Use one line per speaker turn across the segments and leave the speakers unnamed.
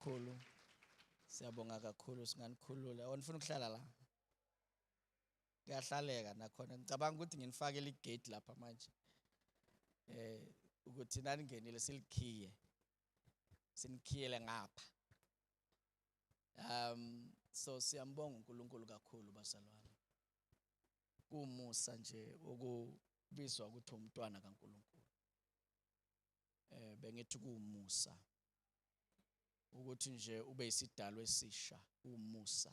Kakhulu. Siyabonga kakhulu, singanikhulula. Oh, nifuna ukuhlala la? Kuyahlaleka nakhona. Ngicabanga ukuthi nginifakele igate lapha manje. Ukuthi naningenile silikhiye. Sinikhiyele ngapha. So siyambonga uNkulunkulu kakhulu bazalwane. Kumusa nje ukubizwa ukuthi umntwana kaNkulunkulu. Bengithi kuwumusa ukuthi nje ube isidalwa esisha, kuwumusa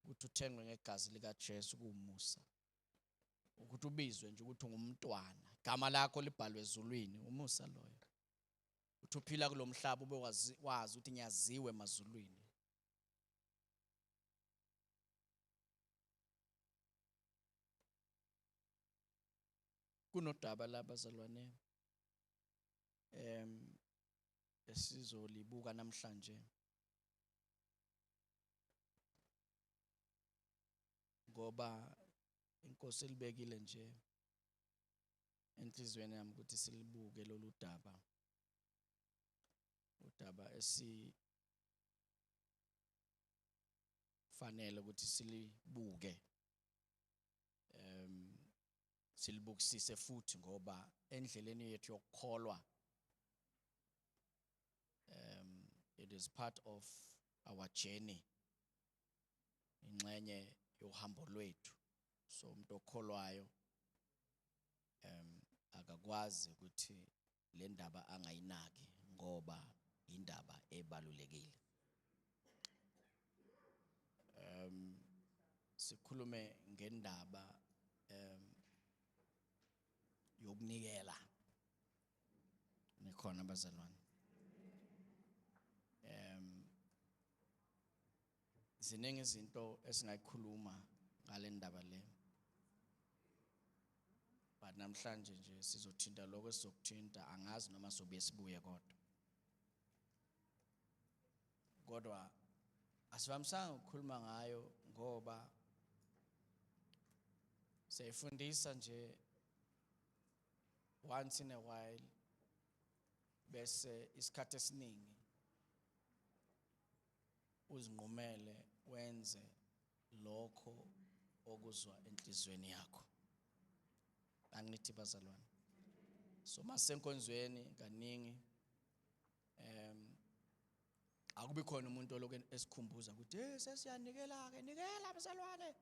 ukuthi uthengwe ngegazi likaJesu, kuwumusa ukuthi ubizwe nje ukuthi ungumntwana, igama lakho libhalwe ezulwini, umusa loyo. Uthi uphila kulomhlaba ube wazi ukuthi ngiyaziwe emazulwini. Kunodaba la bazalwane esizolibuka namhlanje, ngoba inkosi ilibekile nje enhliziyweni yami ukuthi silibuke lolu daba, udaba esifanele ukuthi silibuke, silibukisise futhi, ngoba endleleni yethu yokukholwa, it is part of our journey, ingxenye yohambo lwethu. So umuntu okholwayo akakwazi ukuthi le ndaba angayinaki, ngoba indaba ebalulekile. Sikhulume ngendaba yokunikela. Nikhona bazalwane? Ziningi izinto esingayikhuluma ngale ndaba le, but namhlanje nje sizothinta lokho esizokuthinta. Angazi noma sobuye sibuye, kodwa asivamisanga ukukhuluma ngayo ngoba siyayifundisa nje once in a while, bese isikhathi esiningi uzinqumele wenze lokho okuzwa enhliziyweni yakho. Angithi bazalwane, so masenkonzweni kaningi akubi khona umuntu olokhu esikhumbuza ukuthi hey, sesiyanikela ke, nikela bazalwane,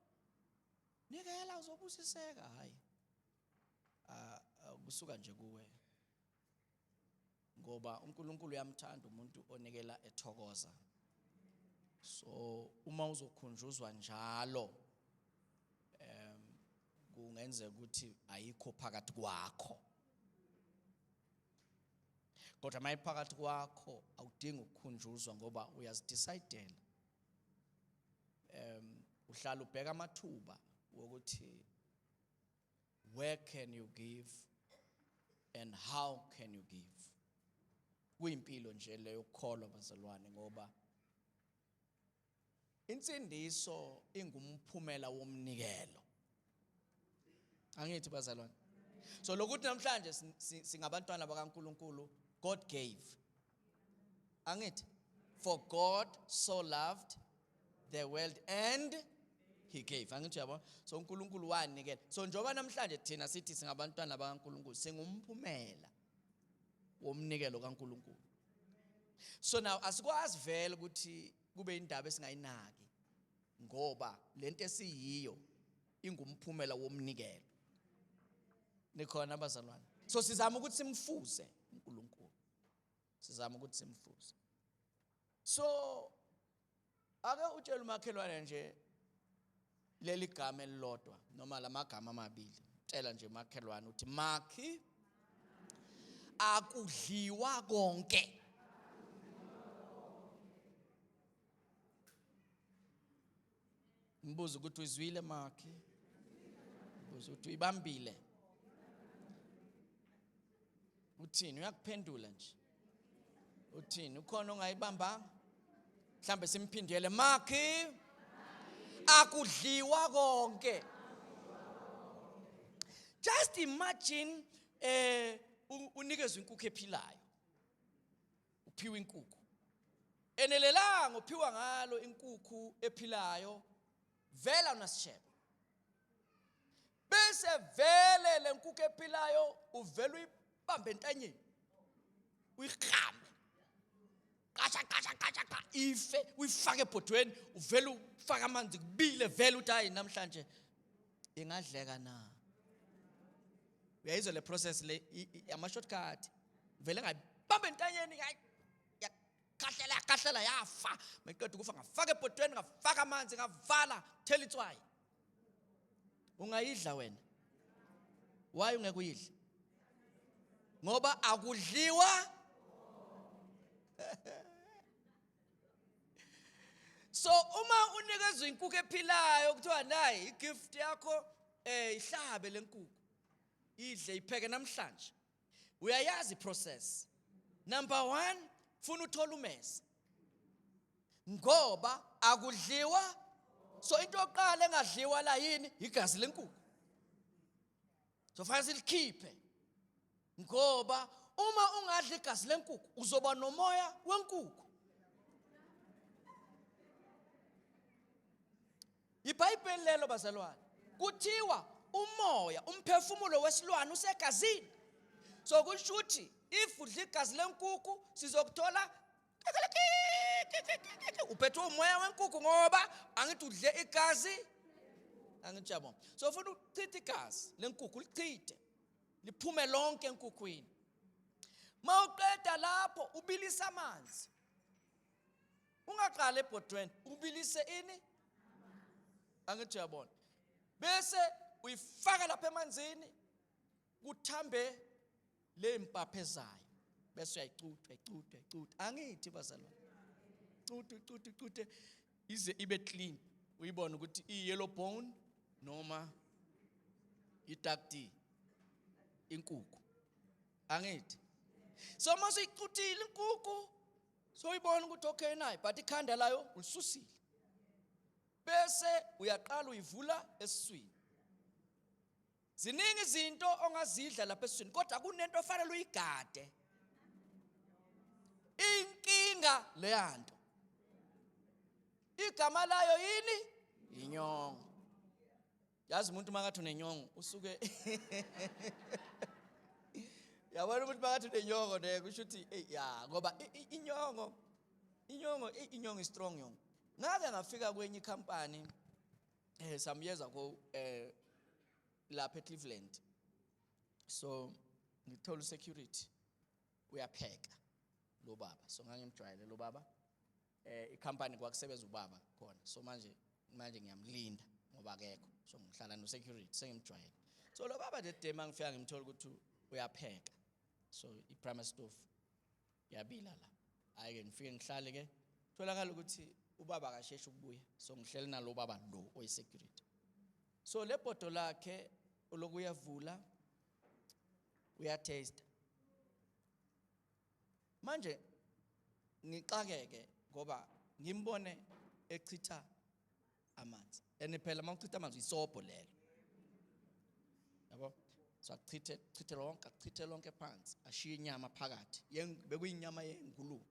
nikela uzobusiseka. Hayi, kusuka nje kuwe, ngoba uNkulunkulu uyamthanda umuntu onikela ethokoza. So uma uzokhunjuzwa njalo, kungenzeka ukuthi ayikho phakathi kwakho, kodwa mayiphakathi kwakho awudingi ukukhunjuzwa ngoba uyazidecidela. Uhlala ubheka amathuba wokuthi where can you give and how can you give. Kuyimpilo nje leyo yokukholwa bazalwane, ngoba insindiso ingumphumela womnikelo. Angithi bazalwane, so lokuthi namhlanje singabantwana bakaNkulunkulu, God gave. Angithi, for God so loved the world and he gave. Angithi uyabona? So uNkulunkulu wanikela. So njengoba namhlanje thina sithi singabantwana bakaNkulunkulu, singumphumela womnikelo kaNkulunkulu. So now asikwazi vele ukuthi kube indaba esingayinaki, ngoba lento esiyiyo ingumphumela womnikelo. Nikhona abazalwane? So sizama ukuthi simfuze uNkulunkulu, sizama ukuthi simfuze. So ake utshele umakhelwane nje leli gama elilodwa noma lamagama amabili. Tshela nje umakhelwane uthi makhi akudliwa konke. Mbuzo ukuthi uyizwile makhi, mbuzo ukuthi uyibambile, uthini? Uyakuphendula nje, uthini? Ukhona ongayibambanga? Mhlambe simphindele, makhi akudliwa konke. Just imagine unikezwe inkukhu ephilayo, uphiwe inkukhu. Ungangenelelanga uphiwa ngalo inkukhu ephilayo vela unasishebo. Bese vele lenkukhu ephilayo uvela uyibambe entanyeni. Uyikhame. Qasha qasha qasha qa ife uyifake ebhodweni uvele ufake amanzi kubile vele uthi hayi namhlanje ingadleka na. Uyayizwa le process le ama shortcut. Vele ngayibamba entanyeni yakhahlela yakhahlela yafa. Mayiqeda ukufa ngafaka ebhodweni ngafaka amanzi ngavala thela itswayi. Ungayidla wena. Why ungeke uyidle? Ngoba akudliwa. So uma unikezwe inkukhu ephilayo kuthiwa nayi igift yakho ihlabe lenkukhu. Idle ipheke namhlanje. Uyayazi process. Number 1, funa uthola umese. Ngoba akudliwa. So into yokuqala engadliwa la yini? Igazi lenkukhu. So fanele silikhiphe. Ngoba uma ungadla igazi lenkukhu uzoba nomoya wenkukhu. IBhayibheli lelo bazalwane. Kuthiwa umoya, umphefumulo wesilwane usegazini. So kusho ukuthi if udla igazi lenkukhu sizokuthola uphethwe umoya wenkukhu ngoba angithi udle igazi. Angithi yabo. So ufuna ukuchitha igazi lenkukhu lichithe liphume lonke enkukhwini. Mawuqeda lapho ubilisa amanzi. Ungaqala ebhodweni ubilise ini? Angithi uyabona. Bese uyifaka lapha emanzini kuthambe le mpaphe zayo. Bese uyayicutha, uyayicutha, uyayicutha. Angithi bazalwane. Cuthe, cuthe, cuthe ize ibe clean. Uyibone ukuthi i yellow bone noma i dark D inkukhu. Angithi. So mase uyicuthile inkukhu so uyibona ukuthi okay nayi but ikhanda layo ulisusile. Bese uyaqala uyivula esiswini. Ziningi izinto ongazidla lapha esiswini kodwa kunento ofanele uyigade. Inkinga leyanto. Igama layo yini? Inyongo. Yazi umuntu makathi unenyongo usuke yabona umuntu makathi unenyongo ne kusho ukuthi ey ya ngoba inyongo inyongo inyongo is strong yongo. Ngake ngafika kwenye company samyeza ko lapha eCleveland. So ngithola security uyapheka lo baba. So ngangimjwayele lo baba. Icompany kwakusebenza ubaba khona. So manje ngiyamlinda ngoba akekho. So ngihlala no security sengimjwayele. So lo baba the day mangifika ngimthola ukuthi uyapheka. So i primary stove yabila la. Hayi ke ngifike ngihlale ke tholakala ukuthi ubaba akasheshe ukubuya. So ngihleli nalo baba lo oyi security. So le bhodo lakhe lokuyavula uyataste. Manje ngixakeke ngoba ngimbone echitha amanzi. And phela mawuchitha amanzi isobho lelo. Yabo? So achithe chithe lonke, achithe lonke phansi, ashiye inyama phakathi. Bekuyinyama yengulube.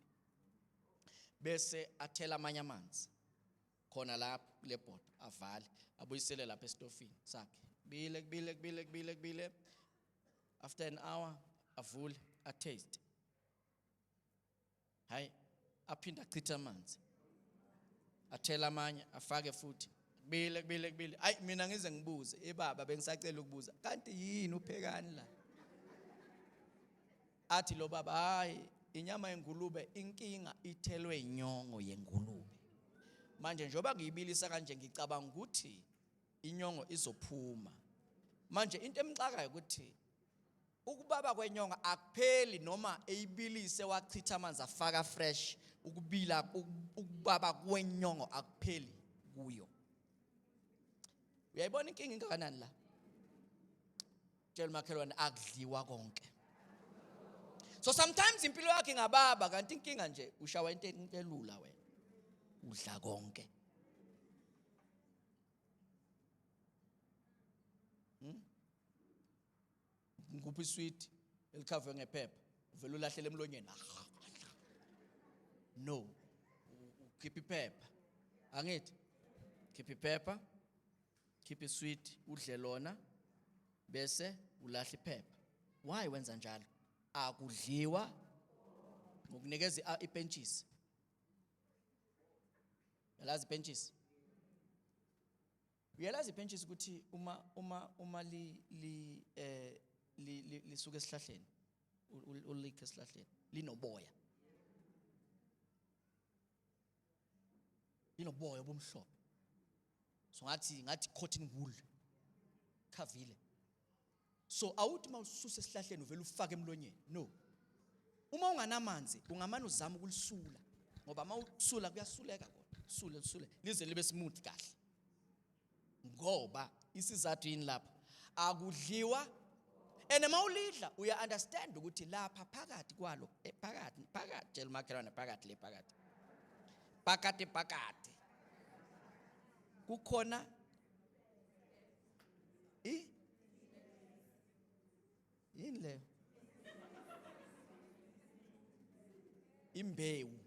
Bese athela amanye amanzi khona lapho kule bhodo avale, abuyisele lapha esitofini sakhe. Bile bile bile bile bile. After an hour avule, a taste. Hayi, aphinda achithe amanzi. Athela amanye, afake futhi. Kubile kubile kubile. Hayi mina ngize ngibuze, ebaba bengisacela ukubuza. Kanti yini uphekani la? Athi lo baba, hayi inyama yengulube inkinga ithelwe inyongo yengulube. Manje njengoba ngiyibilisa kanje ngicabanga ukuthi inyongo izophuma. Manje into emxakayo ukuthi ukubaba kwenyongo akupheli noma eyibilise wachitha amanzi afaka fresh, ukubila ukubaba kwenyongo akupheli kuyo. Uyayibona inkinga ingakanani la? Tshela umakhelwane akudliwa konke. So sometimes impilo yakhe ingababa kanti inkinga nje ushawa into elula wena. Udla konke. Ngikuphi iswidi elikhavwe ngephepha uvela ulahlele emlonyeni. No. Khipha iphepha. Angithi? Khipha iphepha. Khipha isweet udle lona bese ulahla iphepha. Why wenza njalo? Akudliwa ngokunikeza ipentshisi. Yalazi ipentshisi? Uyalazi ipentshisi ukuthi uma li li eh li lisuka esihlahleni ulikhe esihlahleni linoboya. Linoboya obumhlophe. So ngathi cotton wool. Khavile. So awuthi mawususa esihlahleni uvela ufake emlonyeni. No. Uma unganamanzi ungamane uzama ukulisula ngoba mawusula kuyasuleka kona. Sule sule lize libe smooth kahle. Ngoba isizathu yini lapha? Akudliwa and mawulidla uya understand ukuthi lapha phakathi kwalo phakathi phakathi tshela umakhelwane phakathi le phakathi. Phakathi phakathi. Kukhona i yini leyo? Imbewu.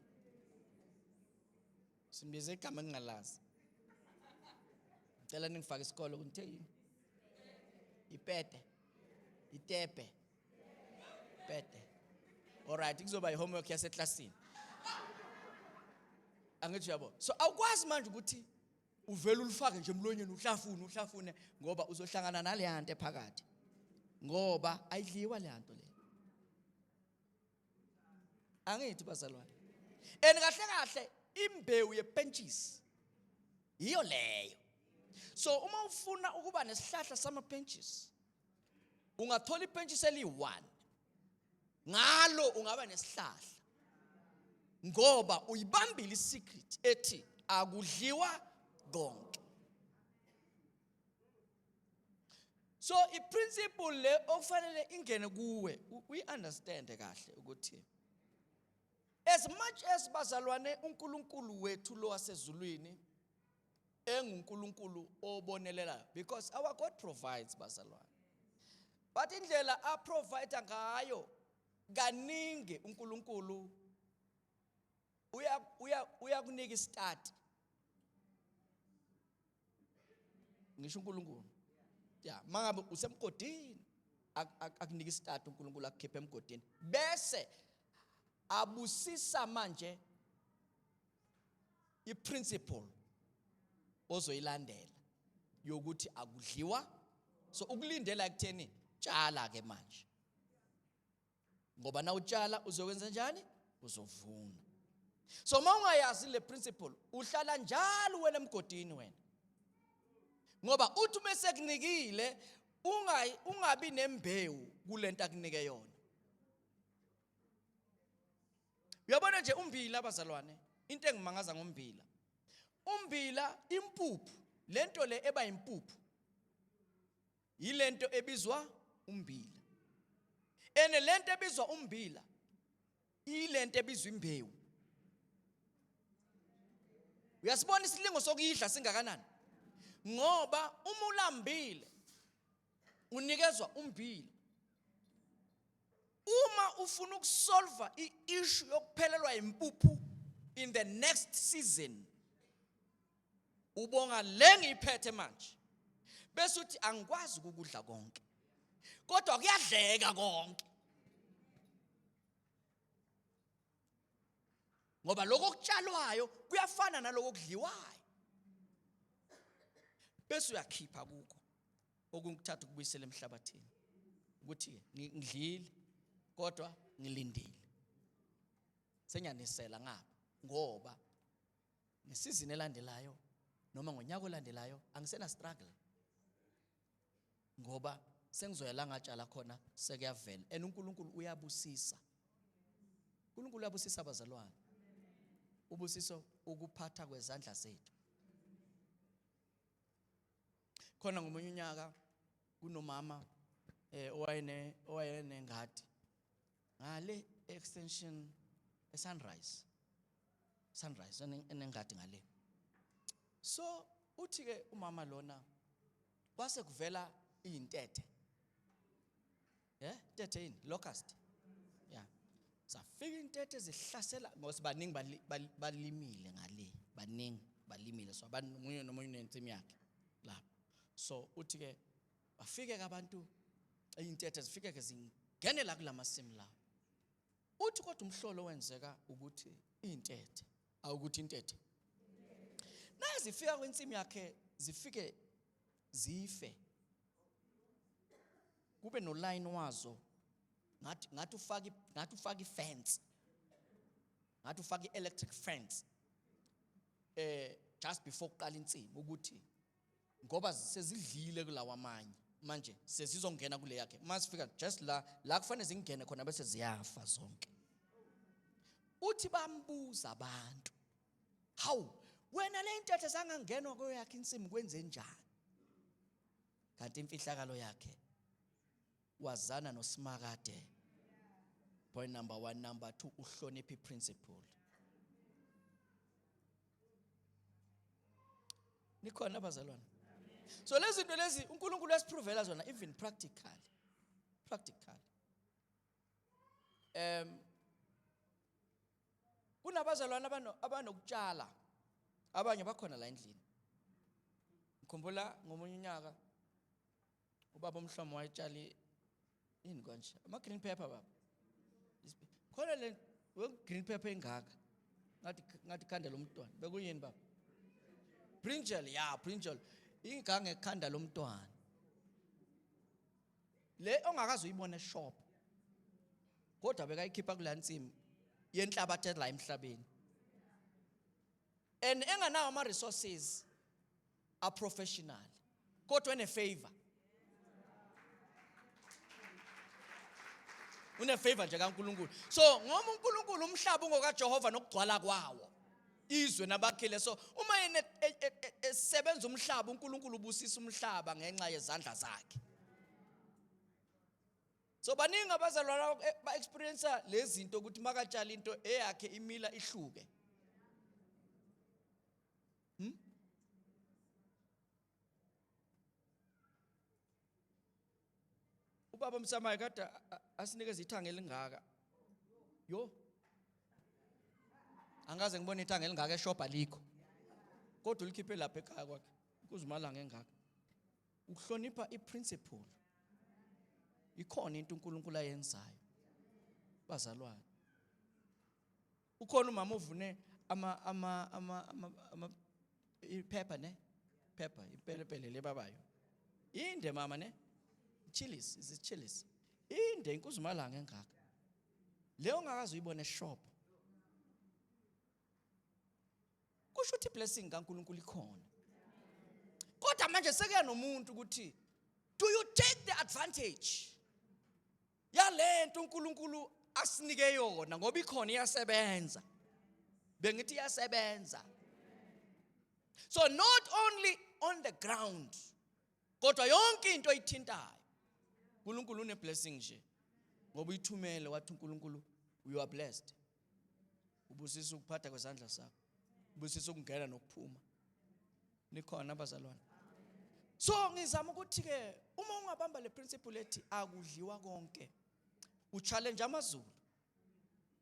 Simbize igama engingalazi. Ngicela ningifake isikole ukuthi yini? Ipete. Itepe. Pete. Alright, kuzoba i-homework yaseklasini. Angithi uyabo. So awukwazi manje ukuthi uvele ulifake nje emlonyeni uhlafune uhlafune ngoba uzohlangana naleya nto ephakathi. Ngoba ayidliwa leya nto le. Angithi bazalwane. And kahle kahle imbewu yepentshisi yiyo leyo. So uma ufuna ukuba nesihlahla samapentshisi ungathola ipentshisi eliyi-1 ngalo ungaba nesihlahla ngoba uyibambile isecret ethi akudliwa konke. So iprinciple le okufanele ingene kuwe uyi understand kahle ukuthi as much as bazalwane uNkulunkulu wethu lo wasezulwini enguNkulunkulu obonelelayo, because our God provides bazalwane, but indlela a provide ngayo kaningi uNkulunkulu uyakunika istart. Ngisho uNkulunkulu ya mangabe usemgodini akunika istart uNkulunkulu akukhiphe emgodini bese abusisa manje iprinciple ozoyilandela yokuthi akudliwa. So ukulindela ekutheni tshala ke manje, ngoba na utshala uzokwenza njani? Uzovuna. So uma ungayazi le principle uhlala njalo wena emgodini wena, ngoba uthi uma sekunikile ungabi nembewu kulento akunike yona. Uyabona nje umbila abazalwane, into engimangaza ngombila, umbila impuphu, lento le eba impuphu yilento ebizwa umbila, ene lento ebizwa umbila ilento ebizwa imbewu. Uyasibona isilingo sokuyidla singakanani? Ngoba uma ulambile unikezwa umbila. Uma ufuna ukusolva i-issue yokuphelelwa impuphu in the next season, ubonga le ngiyiphethe manje bese uthi angikwazi ukukudla konke, kodwa kuyadleka konke, ngoba lokho okutshalwayo kuyafana naloko okudliwayo, bese uyakhipha kukho okungithatha ukubuyisela emhlabathini ukuthi ngidlile kodwa ngilindile, sengiyanisela ngapha, ngoba ngesizini elandelayo noma ngonyaka olandelayo angisena struggle, ngoba sengizoya la ngatshala khona sekuyavela. And uNkulunkulu uyabusisa, uNkulunkulu uyabusisa abazalwane, ubusiso ukuphatha kwezandla zethu. Khona ngomunye unyaka kunomama owayenengadi ngale extension eSunrise, Sunrise enengadi ngale. So uthi ke umama lona kwase kuvela izintethe, intethe yini, locust, yeah. Safika intethe zihlasela ngoba sibaningi balimile ngale, baningi balimile, so abantu omunye nomunye unensimu yakhe lapho. So uthi ke bafike ke abantu, intethe zifike ke zingene la kulamasimu lawo. Uthi kodwa umhlolo wenzeka ukuthi intethe, awukuthi intethe nazifika kwinsimu yakhe zifike zife, kube no line wazo, ngathi ufaka ifence, ngathi ufaka i-electric fence just before kuqala insimu, ukuthi ngoba sezidlile kulawa amanye, manje sezizongena kule yakhe. Masifika just la kufanele zingene khona bese ziyafa zonke. Uthi bambuza abantu, hawu wena le ntethe zangangenwa kweyakhe insimu kwenze njani? Kanti imfihlakalo yakhe wazana noSimakade. Point number 1. Number 2, uhlonipha iprinciple. Nikhona abazalwane? So lezi zinto lezi uNkulunkulu uyasiprovela zona even practically. Practically. Kunabazalwane abanokutshala, abanye bakhona la endlini. Ngikhumbula ngomunye unyaka ubaba uMhlomo wayetshala yini konje, ama green pepper baba. Khona le green pepper engaka ngathi khanda lomntwana. Bekuyini baba? Brinjal, ya brinjal. Ingange ekhanda lomntwana. Le ongakaze uyibone eshop. Kodwa bekayikhipha kula nsimi yenhlabathi la emhlabeni. And enganawo ama resources a professional. Kodwa ene favor. Une favor nje kaNkuluNkulu. So ngoba uNkulunkulu umhlaba ungokaJehova nokugcwala kwawo, izwe nabakhile. So uma yena esebenza umhlaba, uNkulunkulu ubusisa umhlaba ngenxa yezandla zakhe. So baningi abazalwane ba experience lezi zinto ukuthi makatshala into eyakhe imila ihluke. Ubaba Msamaye kade asinikeza ithanga elingaka. Yo. Angaze ngibone ithanga elingaka eshop alikho. Kodwa ulikhiphe lapha ekhaya kwakhe. Kuzimalanga engaka. Ukuhlonipha iprinciple. Ikhona into uNkulunkulu ayenzayo. Bazalwane. Ukhona umama ovune ama ama ama ama, ama iphepha ne? Phepha ipelepele lebabayo. Inde mama ne? Chilies, is it chilies? Inde inkuzimalanga engaka. Leyo ongakaze uyibone eshop. Kusho ukuthi blessing kaNkulunkulu ikhona. Kodwa manje sekuya nomuntu ukuthi do you take the advantage yalento uNkulunkulu asinike yona, ngoba ikhona iyasebenza. Bengithi iyasebenza. So not only on the ground, kodwa yonke into oyithintayo uNkulunkulu une blessing nje, ngoba uyithumele wathi uNkulunkulu you are blessed. Ubusisa ukuphatha kwezandla zakho, ubusisa ukungena nokuphuma. Nikhona abazalwane? So ngizama ukuthi ke uma ungabamba le principle ethi akudliwa konke, uchallenge amazulu,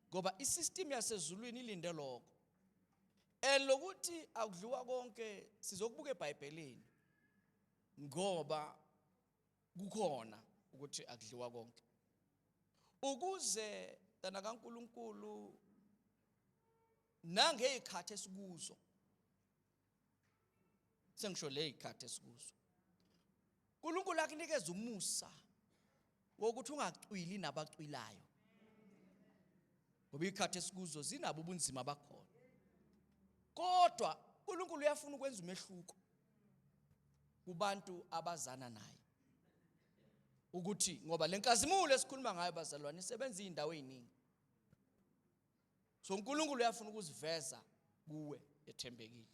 ngoba isystem yasezulwini ilinde lokho. And lokuthi akudliwa konke sizokubuka eBhayibhelini, ngoba kukhona ukuthi akudliwa konke. Ukuze tana kaNkuluNkulu nangezikhathi esikuzo, sengisho lezikhathi esikuzo, uNkulunkulu akunikeza umusa wokuthi ungacwili nabacwilayo, ngoba izikhathi esikuzo zinabo ubunzima bakhona. Kodwa uNkulunkulu uyafuna ukwenza umehluko kubantu abazana naye, ukuthi ngoba lenkazimulo esikhuluma ngayo bazalwane isebenza izindawo eziningi. So uNkulunkulu uyafuna ukuziveza kuwe ethembekile,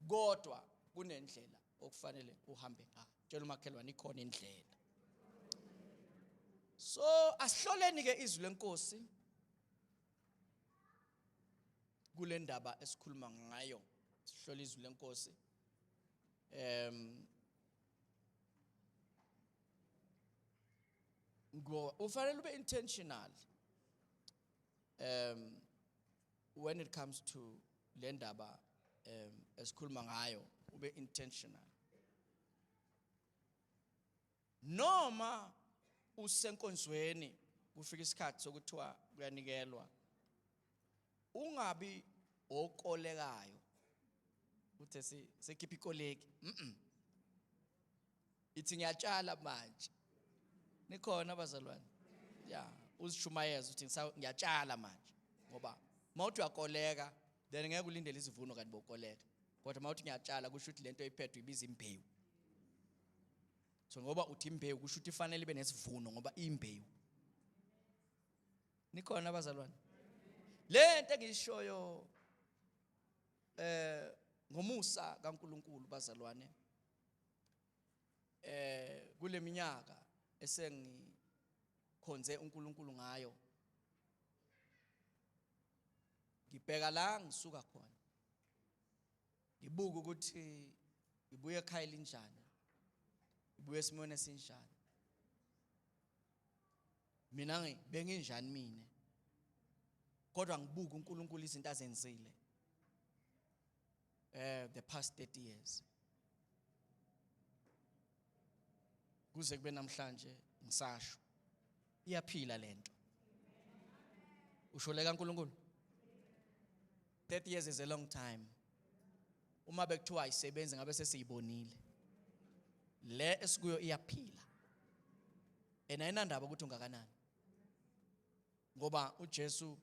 kodwa kunendlela okufanele uhambe ngayo. Tshela umakhelwane ikhona indlela. So asihloleni ke izwi lenkosi kule ndaba esikhuluma ngayo. Sihlola izwi lenkosi. Ngo ufanele ube intentional. When it comes to le ndaba esikhuluma ngayo, ube intentional noma usenkonzweni, kufika isikhathi sokuthiwa kuyanikelwa, ungabi okolekayo uthe sekhipha ikoleki. Ithi ngiyatshala manje. Nikhona abazalwane? Ya, uzishumayeza uthi ngiyatshala manje, ngoba mawuthi uyakoleka then ngeke ulindele isivuno kanti bokoleka. Kodwa mawuthi ngiyatshala, kusho ukuthi lento oyiphethwe ibiza imbewu. So ngoba uthi imbewu, kusho ukuthi ifanele ibe nesivuno ngoba imbewu. Nikhona abazalwane? Le nto engiyishoyo ngomusa kaNkuluNkulu, bazalwane, kuleminyaka esengikhonze uNkulunkulu ngayo, ngibheka la ngisuka khona, ngibuka ukuthi ngibuye ekhaya elinjani, ngibuye esimweni esinjani, mina benginjani mina, kodwa ngibuka uNkulunkulu izinto azenzile the past 30 years kuze kube namhlanje. Ngisasho, iyaphila lento. Usho le kaNkulunkulu, 30 years is a long time. Uma bekuthiwa ayisebenzi, ngabe sesiyibonile le esikuyo. Iyaphila and ayinandaba ukuthi ungakanani, ngoba uJesu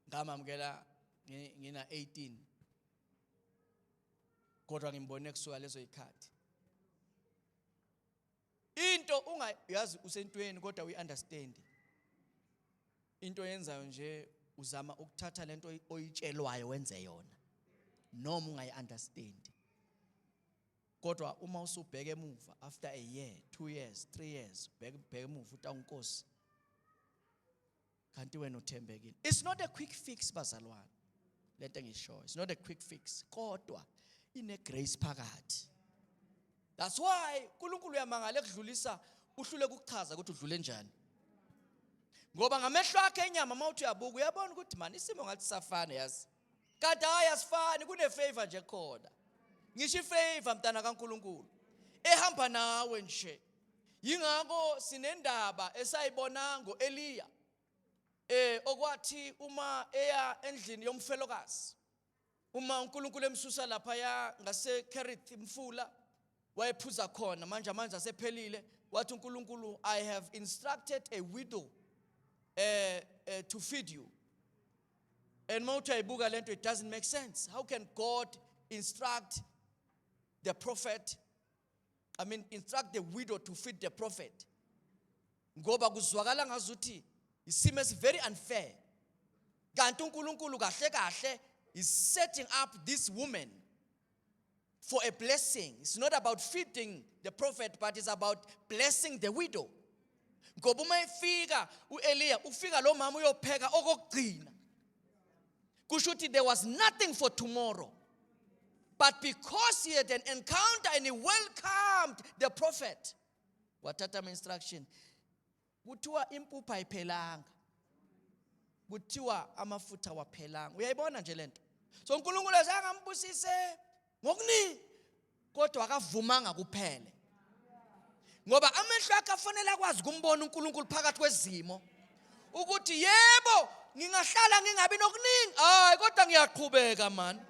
ngamamukela ngina 18, kodwa ngimbone kusuka lezo zikhathi. Into ungayazi usentweni, kodwa uyi understand into yenzayo nje, uzama ukuthatha lento oyitshelwayo wenze yona noma ungayi understand. Kodwa uma usubheka emuva after a year, 2 years, 3 years, bheka bheka emuva uthi, "Awunkosi, kanti wena uthembekile." It's not a quick fix, bazalwane, lento engishoyo. It's not a quick fix, kodwa ine grace phakathi. That's why uNkulunkulu uyamangala ekudlulisa, uhlule ukuchaza ukuthi udlule njani, ngoba ngamehlo akhe enyama mawuthi uyabuka, uyabona ukuthi man, isimo ngathi safana, yazi, kanti hayi, asifani. Kune favor nje khona. Ngisho ifavor, mntana kaNkuluNkulu, ehamba nawe nje. Yingakho sinendaba esayibona ngoEliya, okwathi uma eya endlini yomfelokazi, uma uNkulunkulu emsusa lapha ya ngase Kerith imfula wayephuza khona, manje amanzi asephelile, wathi uNkulunkulu, "I have instructed a widow to feed you." And mawuthi ayibuka lento, it doesn't make sense. How can God instruct the prophet, I mean, instruct the widow to feed the prophet? Ngoba kuzwakala ngazuthi isimo esi very unfair, kanti uNkulunkulu kahle kahle is setting up this woman for a blessing. It's not about feeding the prophet, but it's about blessing the widow, ngoba uma efika uEliya, ufika lo mama uyopheka okokugcina. Kusho ukuthi there was nothing for tomorrow, but because he had an encounter and he welcomed the prophet, wathatha ama instruction. Kuthiwa impuphu ayiphelanga, kuthiwa amafutha waphelanga. Uyayibona nje lento? So uNkulunkulu azange ambusise ngokuningi, kodwa akavumanga kuphele, ngoba amehlo akhe afanele akwazi ukumbona uNkulunkulu phakathi kwezimo, ukuthi yebo, ngingahlala ngingabi nokuningi, hayi, kodwa ngiyaqhubeka man.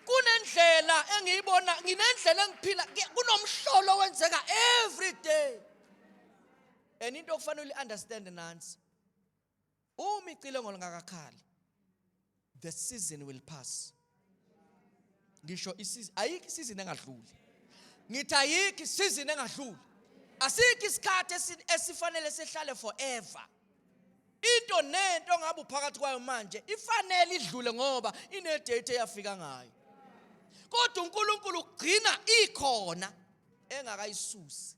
Kunendlela engiyibona, nginendlela engiphila, kunomhlolo owenzeka every day. And into okufanele understand nansi: uma icilongo lingakakhali, the season will pass. Ngisho isizini, ayikho isizini engadluli. Ngithi ayikho isizini engadluli. Asikho isikhathi esifanele sihlale forever. Into nento ngabe uphakathi kwayo manje ifanele idlule, ngoba ine date eyafika ngayo, kodwa uNkulunkulu ugcina ikhona engakayisusi,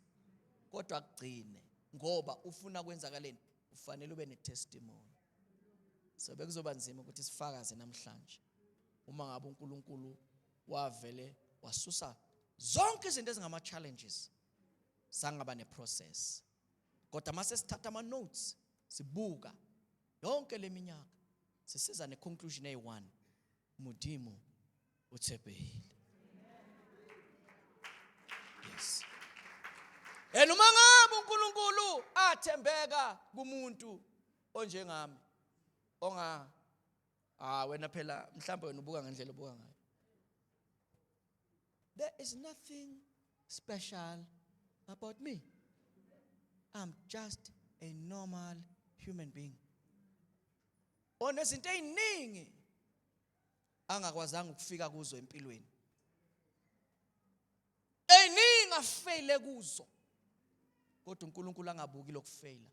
kodwa kugcine ngoba ufuna kwenzakaleni. Ufanele ube ne-testimony. So bekuzoba nzima ukuthi sifakaze namhlanje uma ngabe uNkulunkulu wavele wasusa zonke izinto ezingama challenges, sangaba ne-process. Kodwa mase sithatha ama notes, Sibuka yonke leminyaka sisiza ne-conclusion eyi-one, Modimo o tshepehile. Yes. And uma ngabe uNkulunkulu athembeka kumuntu onjengami onga ah wena phela mhlawumbe wena ubuka ngendlela obuka ngayo. There is nothing special about me. I'm just a normal human being. Onezinto eziningi angakwazanga ukufika kuzo empilweni. Eziningi afeyile kuzo. Kodwa uNkulunkulu angabuki lokufeyila.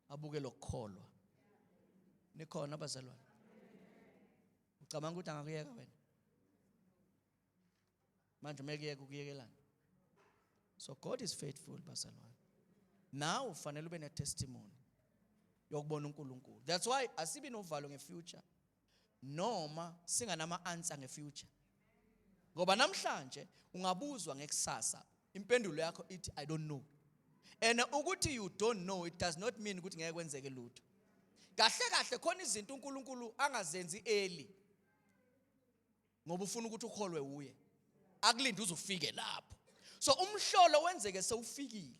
Abuke lokukholwa. Nikhona abazalwane? Ucabanga ukuthi angakuyeka wena? Manje umekuyeka ukuyekelana. So God is faithful, bazalwane. Now ufanele ube ne-testimony yokubona uNkulunkulu. That's why asibi novalo ngefuture noma singanama answer ngefuture. Ngoba namhlanje ungabuzwa ngekusasa, impendulo yakho ithi, "I don't know." And ukuthi you don't know, it does not mean ukuthi ngeke kwenzeke lutho. Kahle kahle khona izinto uNkulunkulu angazenzi early ngoba ufuna ukuthi ukholwe uye. Akulinde uzufike lapho. So umhlolo wenzeke sewufikile.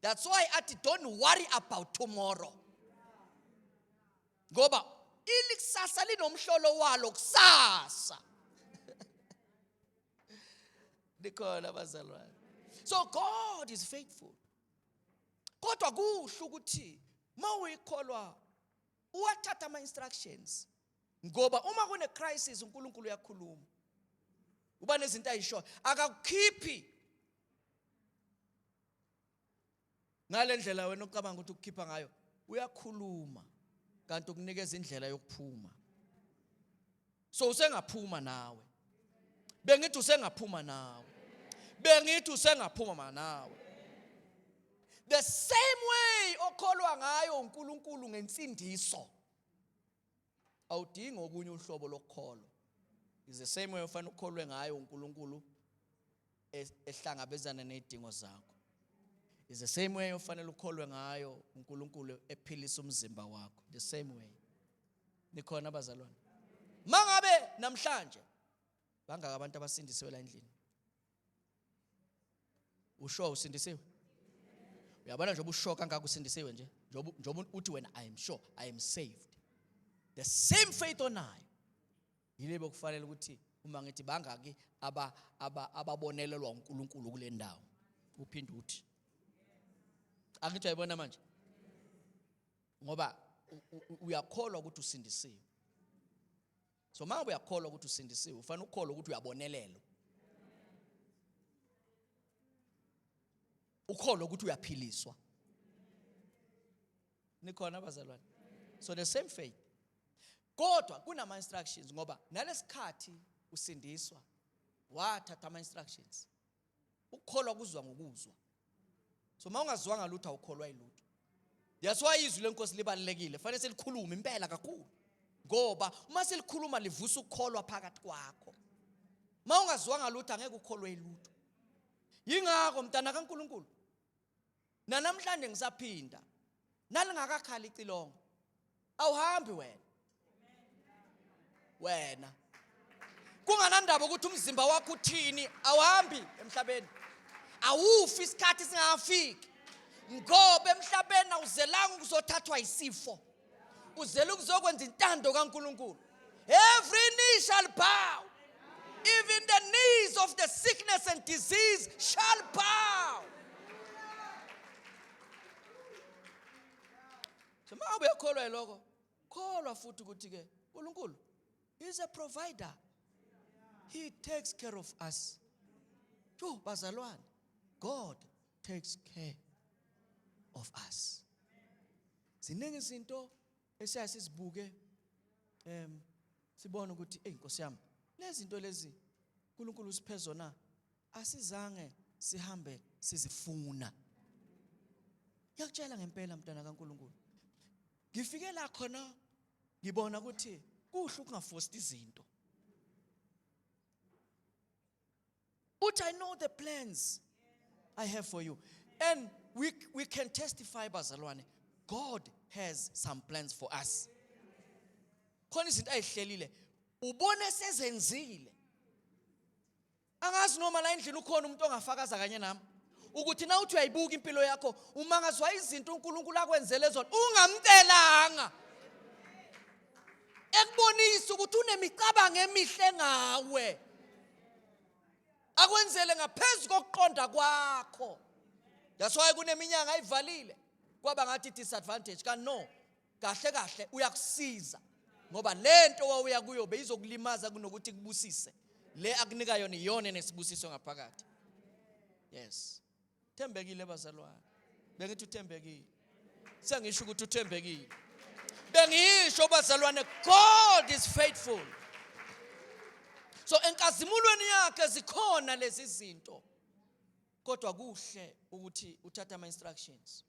That's why athi, "Don't worry about tomorrow." Ngoba ilikusasa linomhlolo walo kusasa. Nikhona bazalwane? So God is faithful. Kodwa kuhle ukuthi mawuyikholwa uwathatha ama instructions, ngoba uma kune crisis uNkulunkulu uyakhuluma. Uba nezinto ayisho, akakukhiphi ngalendlela wena ocabanga ukuthi ukukhipha ngayo. Uyakhuluma kanti ukunikeza indlela yokuphuma. So usengaphuma nawe. Bengithi usengaphuma nawe. Bengithi usengaphuma nawe. The same way okholwa ngayo uNkulunkulu ngensindiso, awudingi okunye uhlobo lokukholwa. Is the same way ofanele ukholwe ngayo uNkulunkulu ehlangabezana nezidingo zakho. Is the same way ofanele ukholwe ngayo uNkulunkulu ephilisa umzimba wakho, the same way. Nikhona abazalwane? Mangabe namhlanje bangaka abantu abasindisiwe la endlini, usho usindisiwe? Uyabona, njengoba usho kangaka usindisiwe nje, njengoba uthi wena, "I am sure I am saved," the same faith onayo yile bekufanele ukuthi uma ngithi bangaki aba ababonelelwa uNkulunkulu kule ndawo, uphinde uthi angithi uyayibona manje, ngoba uyakholwa ukuthi usindisiwe. So uma uyakholwa ukuthi usindisiwe, ufanele ukholwe ukuthi uyabonelelwa, ukholwe ukuthi uyaphiliswa. Nikhona abazalwane? So the same faith, kodwa kunama instructions, ngoba nalesikhathi usindiswa wathatha ama instructions. Ukukholwa kuzwa ngokuzwa. So uma ungazwanga lutho, awukholwa yilutho. That's why izwi lenkosi libalulekile, fanele selikhulume impela kakhulu, ngoba uma selikhuluma livusa ukukholwa phakathi kwakho. Uma ungazwanga lutho, angeke ukholwe ilutho. Yingakho, mntana kaNkuluNkulu, nanamhlanje ngisaphinda, nalingakakhali icilongo, awuhambi wena. Wena kunganandaba ukuthi umzimba wakho uthini, awuhambi emhlabeni, awufi isikhathi singafiki, ngoba emhlabeni awuzelanga ukuzothathwa isifo, uzele ukuzokwenza intando kaNkuluNkulu. Every knee shall bow, even the knees of the sickness and disease shall bow. So uma uyakholwa yiloko, kholwa futhi ukuthi ke uNkulunkulu is a provider. He takes care of us. Yo bazalwane, God takes care of us. Ziningi izinto esiyaye sizibuke, sibone ukuthi, ey Nkosi yami, lezi zinto lezi uNkulunkulu usiphe zona, asizange sihambe sizifuna. Ngiyakutshela ngempela, mntwana kaNkulunkulu, ngifike la khona ngibona ukuthi kuhle ukungafosti izinto. Uthi, "I know the plans I have for you." And we can testify, bazalwane. God has some plans for us. Khona izinto ayihlelile, ubone sezenzile. Angazi noma la endlini ukhona umuntu ongafakaza kanye nami ukuthi na uthi uyayibuka impilo yakho, umangazwa izinto uNkulunkulu akwenzele zona ungamcelanga, ekubonisa ukuthi unemicabango emihle ngawe, akwenzele ngaphezu kokuqonda kwakho. That's why kuneminyanga ayivalile, kwaba ngathi disadvantage, kanti no, kahle kahle uyakusiza, ngoba lento wawuya kuyo beyizokulimaza kunokuthi kubusise. Le akunika yona iyona nesibusiso ngaphakathi. Yes, thembekile bazalwane. Bengithi uthembekile, sengisho ukuthi uthembekile. Bengisho bazalwane, God is faithful. So enkazimulweni yakhe zikhona lezi zinto, kodwa kuhle ukuthi uthathe ama instructions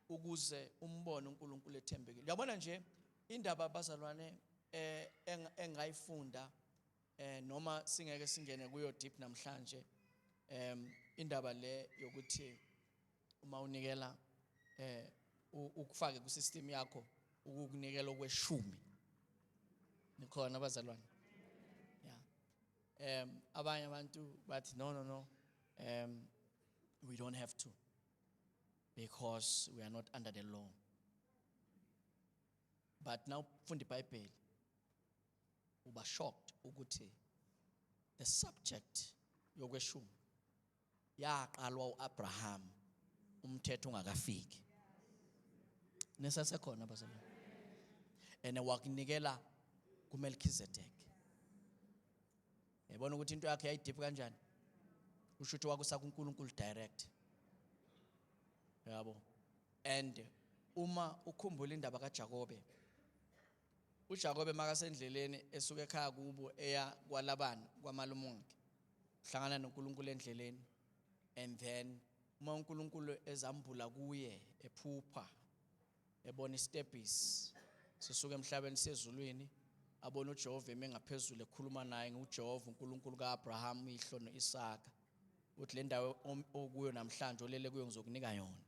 ukuze umbone uNkulunkulu ethembekile. Uyabona nje indaba bazalwane engayifunda, noma singeke singene kuyo deep namhlanje, indaba le yokuthi uma unikela, ukufake ku system yakho ukukunikela okweshumi. Nikhona abazalwane? Yeah. Abanye abantu bathi, "No, no, no, we don't have to because we are not under the law." But now funda iBhayibheli, uba shocked ukuthi the subject yokweshumi yaqalwa uAbraham umthetho ungakafiki. Nesasekhona bazalwane? And wakunikela kuMelchizedek. Yabona ukuthi into yakhe yayideep kanjani? Usho ukuthi wakusa kuNkulunkulu direct, yabo. And uma ukhumbula indaba kaJakobe, uJakobe makasendleleni esuka ekhaya kubo eya kwaLabani kwamalume wakhe, hlangana noNkulunkulu endleleni, and then uma uNkulunkulu ezambula kuye ephupha, ebona istebhisi sisuka emhlabeni sezulwini, abona uJehova eme ngaphezulu ekhuluma naye, nguJehova uNkulunkulu kaAbraham, uyihlo, noIsaka, uthi le ndawo okuyo namhlanje, olele kuyo, ngizokunika yona.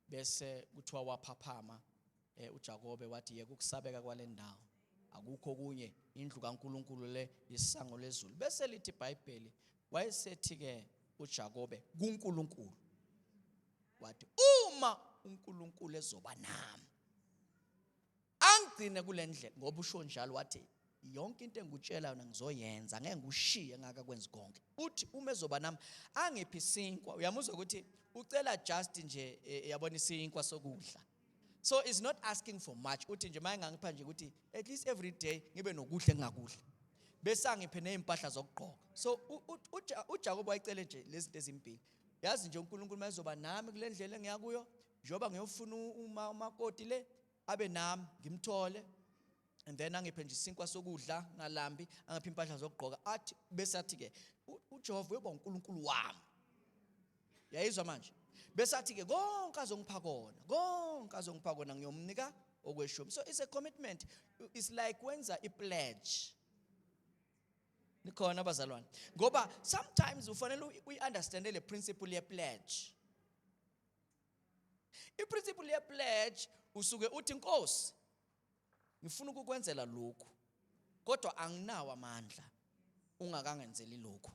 Bese kuthiwa waphaphama uJakobe, wathi yeke ukusabeka kwale ndawo, akukho kunye, indlu kaNkulunkulu le, isango lezulu. Bese lithi iBhayibheli wayesethi ke uJakobe kuNkulunkulu, wathi uma uNkulunkulu ezoba nami angigcine kule ndlela, ngoba usho njalo, wathi yonke into engikutshela yona ngizoyenza, ngeke ngikushiye ngakakwenzi konke. Uthi uma ezoba nami angiphi isinkwa. Uyamuzwa ukuthi ucela just nje, yabona, isinkwa sokudla. So is not asking for much. Uthi nje mayengangipha nje ukuthi at least every day ngibe nokudla engingakudla, bese angiphe nezimpahla zokugqoka. So uJakob wayecele nje lezi zinto ezimbili. Yazi nje uNkulunkulu mayezoba nami kule ndlela engiya kuyo, njengoba ngiyofuna uma umakoti le, abe nami ngimthole, and then angiphe nje isinkwa sokudla ngalambi, angiphe impahla zokugqoka. Athi bese athi ke uJehova uyoba uNkulunkulu wami. Yayizwa manje? Bese athi ke konke azongipha kona, konke azongipha kona, ngiyomnika okweshumi. So it's a commitment, it's like wenza i-pledge. Nikhona abazalwane? Ngoba sometimes ufanele uyi-understande le principle ye-pledge. I-principle ye-pledge, usuke uthi, "Nkosi, ngifuna ukukwenzela lokhu, kodwa anginawo amandla ungakangenzeli lokhu."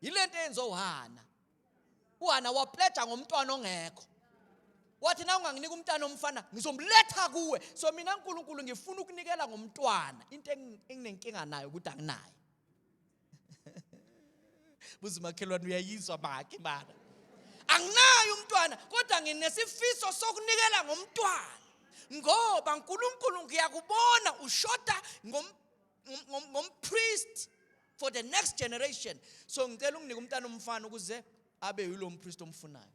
Yilento eyenziwa uHana. uHana wapledga ngomntwana ongekho, wathi na unganginika umntana omfana ngizomletha kuwe. So mina uNkulunkulu ngifuna ukunikela ngomntwana, into enginenkinga nayo ukuthi anginayo. Buza umakhelwane, uyayizwa makhe mana? Anginayo umntwana, kodwa nginesifiso sokunikela ngomntwana, ngoba uNkulunkulu ngiyakubona ushoda ngompriest for the next generation. So ngicela unginike umntana omfana ukuze abe yilo mpriest omfunayo.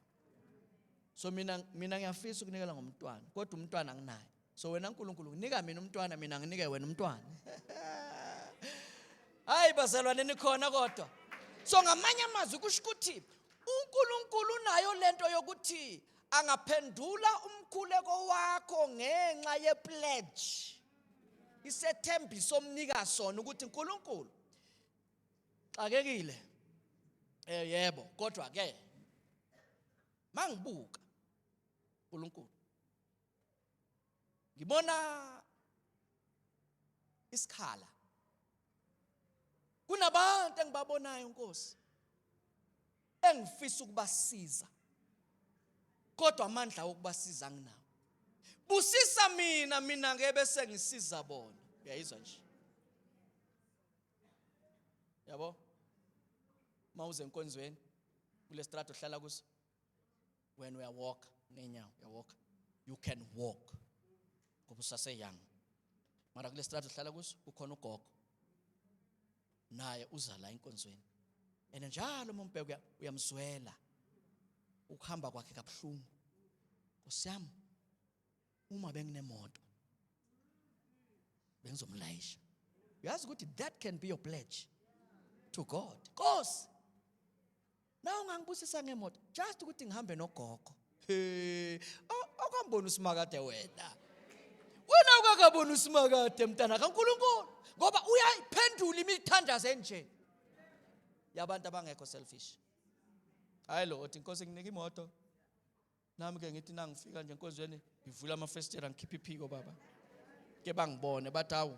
So mina ngiyafisa ukunikela ngomntwana, kodwa umntwana anginayo. So wena uNkulunkulu nika mina umntwana, mina nginike wena umntwana. Hayi bazalwane, nikhona kodwa? So ngamanye amazwi kusho ukuthi uNkulunkulu unayo lento yokuthi angaphendula umkhuleko wakho ngenxa yepledge, isethembiso omnika sona, ukuthi uNkulunkulu xakekile, yebo, kodwa ke mangibuka. uNkulunkulu, ngibona isikhala, kunabantu engibabonayo, Nkosi, engifisa ukubasiza, kodwa amandla okubasiza anginawo. Busisa mina, mina ke bese ngisiza bona. Uyayizwa nje, yabo? Mawuze enkonzweni kule strato ohlala kuso, wena uyawalka ngenyawo, uyawalka, you can walk ngoba usase young, mara kule strato ohlala kuso kukhona ugogo, naye uza la enkonzweni, and njalo uma umbheka uyamzwela, ukuhamba kwakhe kabuhlungu. Nkosi yami, uma benginemoto bengizomlayisha. Uyazi ukuthi that can be your pledge to God: Nkosi, na ungangibusisa ngemoto, just ukuthi ngihambe nogogo. He, akamboni usimakade wena, wena ukakaboni usimakade, mntana kaNkulunkulu, ngoba uyayiphendula imithandazo enje yabantu abangekho selfish. Hayi lo othi, "Inkosi, nginike imoto nami ke ngithi nangifika nje enkonzweni ngivula amafestera, ngikhiphe iphiko, baba, ke bangibone bathi, hawu,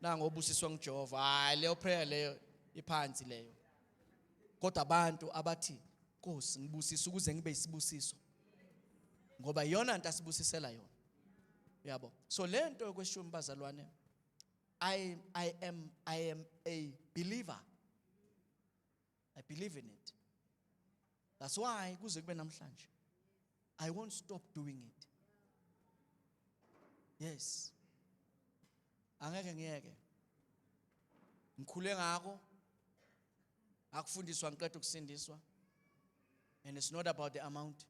nango obusiswa nguJehova." Hayi, leyo prayer leyo iphansi leyo. Kodwa abantu abathi, "Nkosi, ngibusise ukuze ngibe isibusiso," ngoba iyona nto asibusisela yona, yabo. So lento yokweshumi, bazalwane, I am a believer. I believe in it. That's why kuze kube namhlanje I won't stop doing it. Yes, angeke ngiyeke. Ngikhule ngako, akufundiswa ngiqeda ukusindiswa, and it's not about the amount,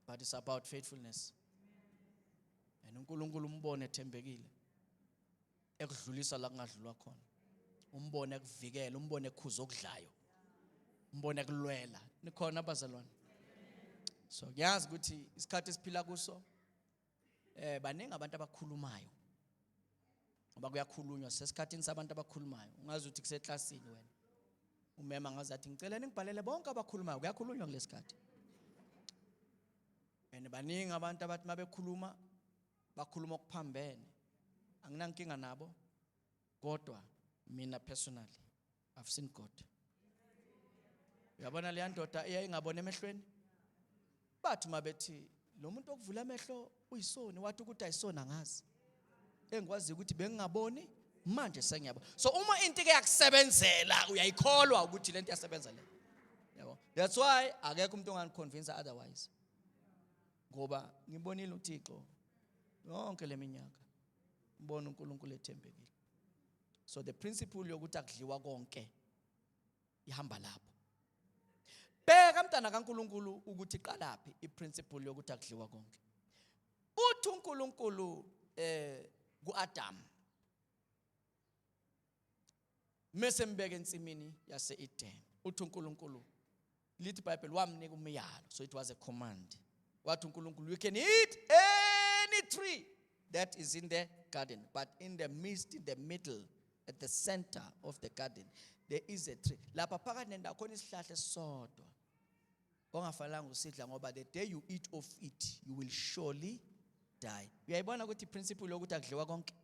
but it's about faithfulness, and uNkulunkulu umbone ethembekile ekudlulisa la kungadlulwa khona, umbone ekuvikela, umbone ekhuza okudlayo, umbone ekulwela. Nikhona, abazalwane? So ngiyazi ukuthi isikhathi esiphila kuso, baningi abantu abakhulumayo, ngoba kuyakhulunywa sesikhathini sabantu abakhulumayo. Ungazi ukuthi kuseklasini wena umema ngazathi, "Ngicela ningibhalele bonke abakhulumayo." Kuyakhulunywa kulesikhathi, and baningi abantu abathi mabekhuluma bakhuluma okuphambene. Anginankinga nabo, kodwa mina personally, I've seen God. Uyabona leya ndoda eyayingabona emehlweni, bathi mabethi lo muntu okuvula amehlo uyisoni, wathi ukuthi ayisona, angazi, engikwazi ukuthi bengingaboni, manje sengiyabona. So uma into ke yakusebenzela, uyayikholwa ukuthi lento iyasebenza le, yabo. That's why akekho umuntu ongangiconvince otherwise, ngoba ngibonile uThixo yonke leminyaka, ngibona uNkulunkulu ethembekile. So the principle yokuthi akudliwa konke ihamba lapho. Bheka, mntana kaNkulunkulu, ukuthi iqalaphi iprinciple yokuthi akudliwa konke. Uthi uNkulunkulu kuAdam mase mbeke ensimini yase-Eden, uthi uNkulunkulu, lithi iBhayibheli wamnika umyalo, so it was a command. Wathi uNkulunkulu, "You can eat any tree that is in the garden, but in the midst, in the middle, at the center of the garden, there is a tree." Lapha phakathi nendawo khona isihlahla esisodwa ongafanelanga usidla, ngoba the day you eat of it, you will surely die. Uyayibona ukuthi iprinciple yokuthi akudliwa konke,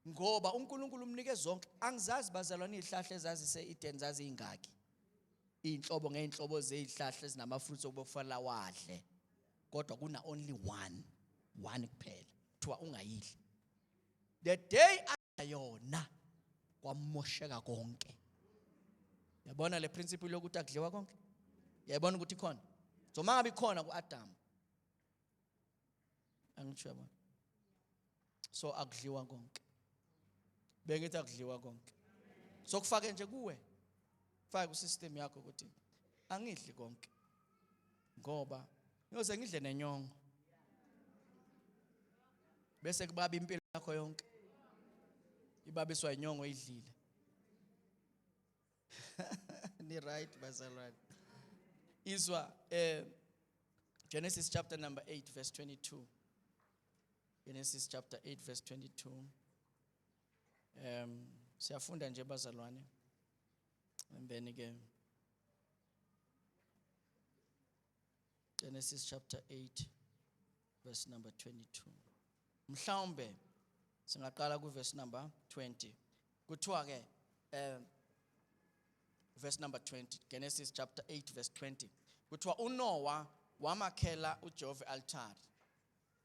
ngoba uNkulunkulu umnike zonke. Angizazi, bazalwane, izihlahla ezazise-Eden zaziyingaki, iy'nhlobo ngey'nhlobo zey'hlahla ezinama-fruits okufanele wadle, kodwa kuna only one, one kuphela kuthiwa ungayidli. The day adla yona, kwamosheka konke. Yabona le principle yokuthi akudliwa konke, uyayibona ukuthi ikhona? So mangabe ikhona ku-Adam, angitsho, yabona? So akudliwa konke. Bengithi akudliwa konke. So kufake nje kuwe, fake kusystem yakho ukuthi angidli konke, ngoba ngiyoze ngidle nenyongo, bese kubaba impilo yakho yonke ibabiswa inyongo idlile. Ni right, bazalwane? Izwa, Genesis chapter number 8 verse 22. Genesis chapter 8 verse 22. Siyafunda nje, bazalwane, and then ke Genesis chapter 8 verse number 22. Mhlawumbe singaqala ku verse number 20. Kuthiwa ke verse number 20, Genesis chapter 8 verse 20. Kuthiwa uNoah wamakhela uJehova altare.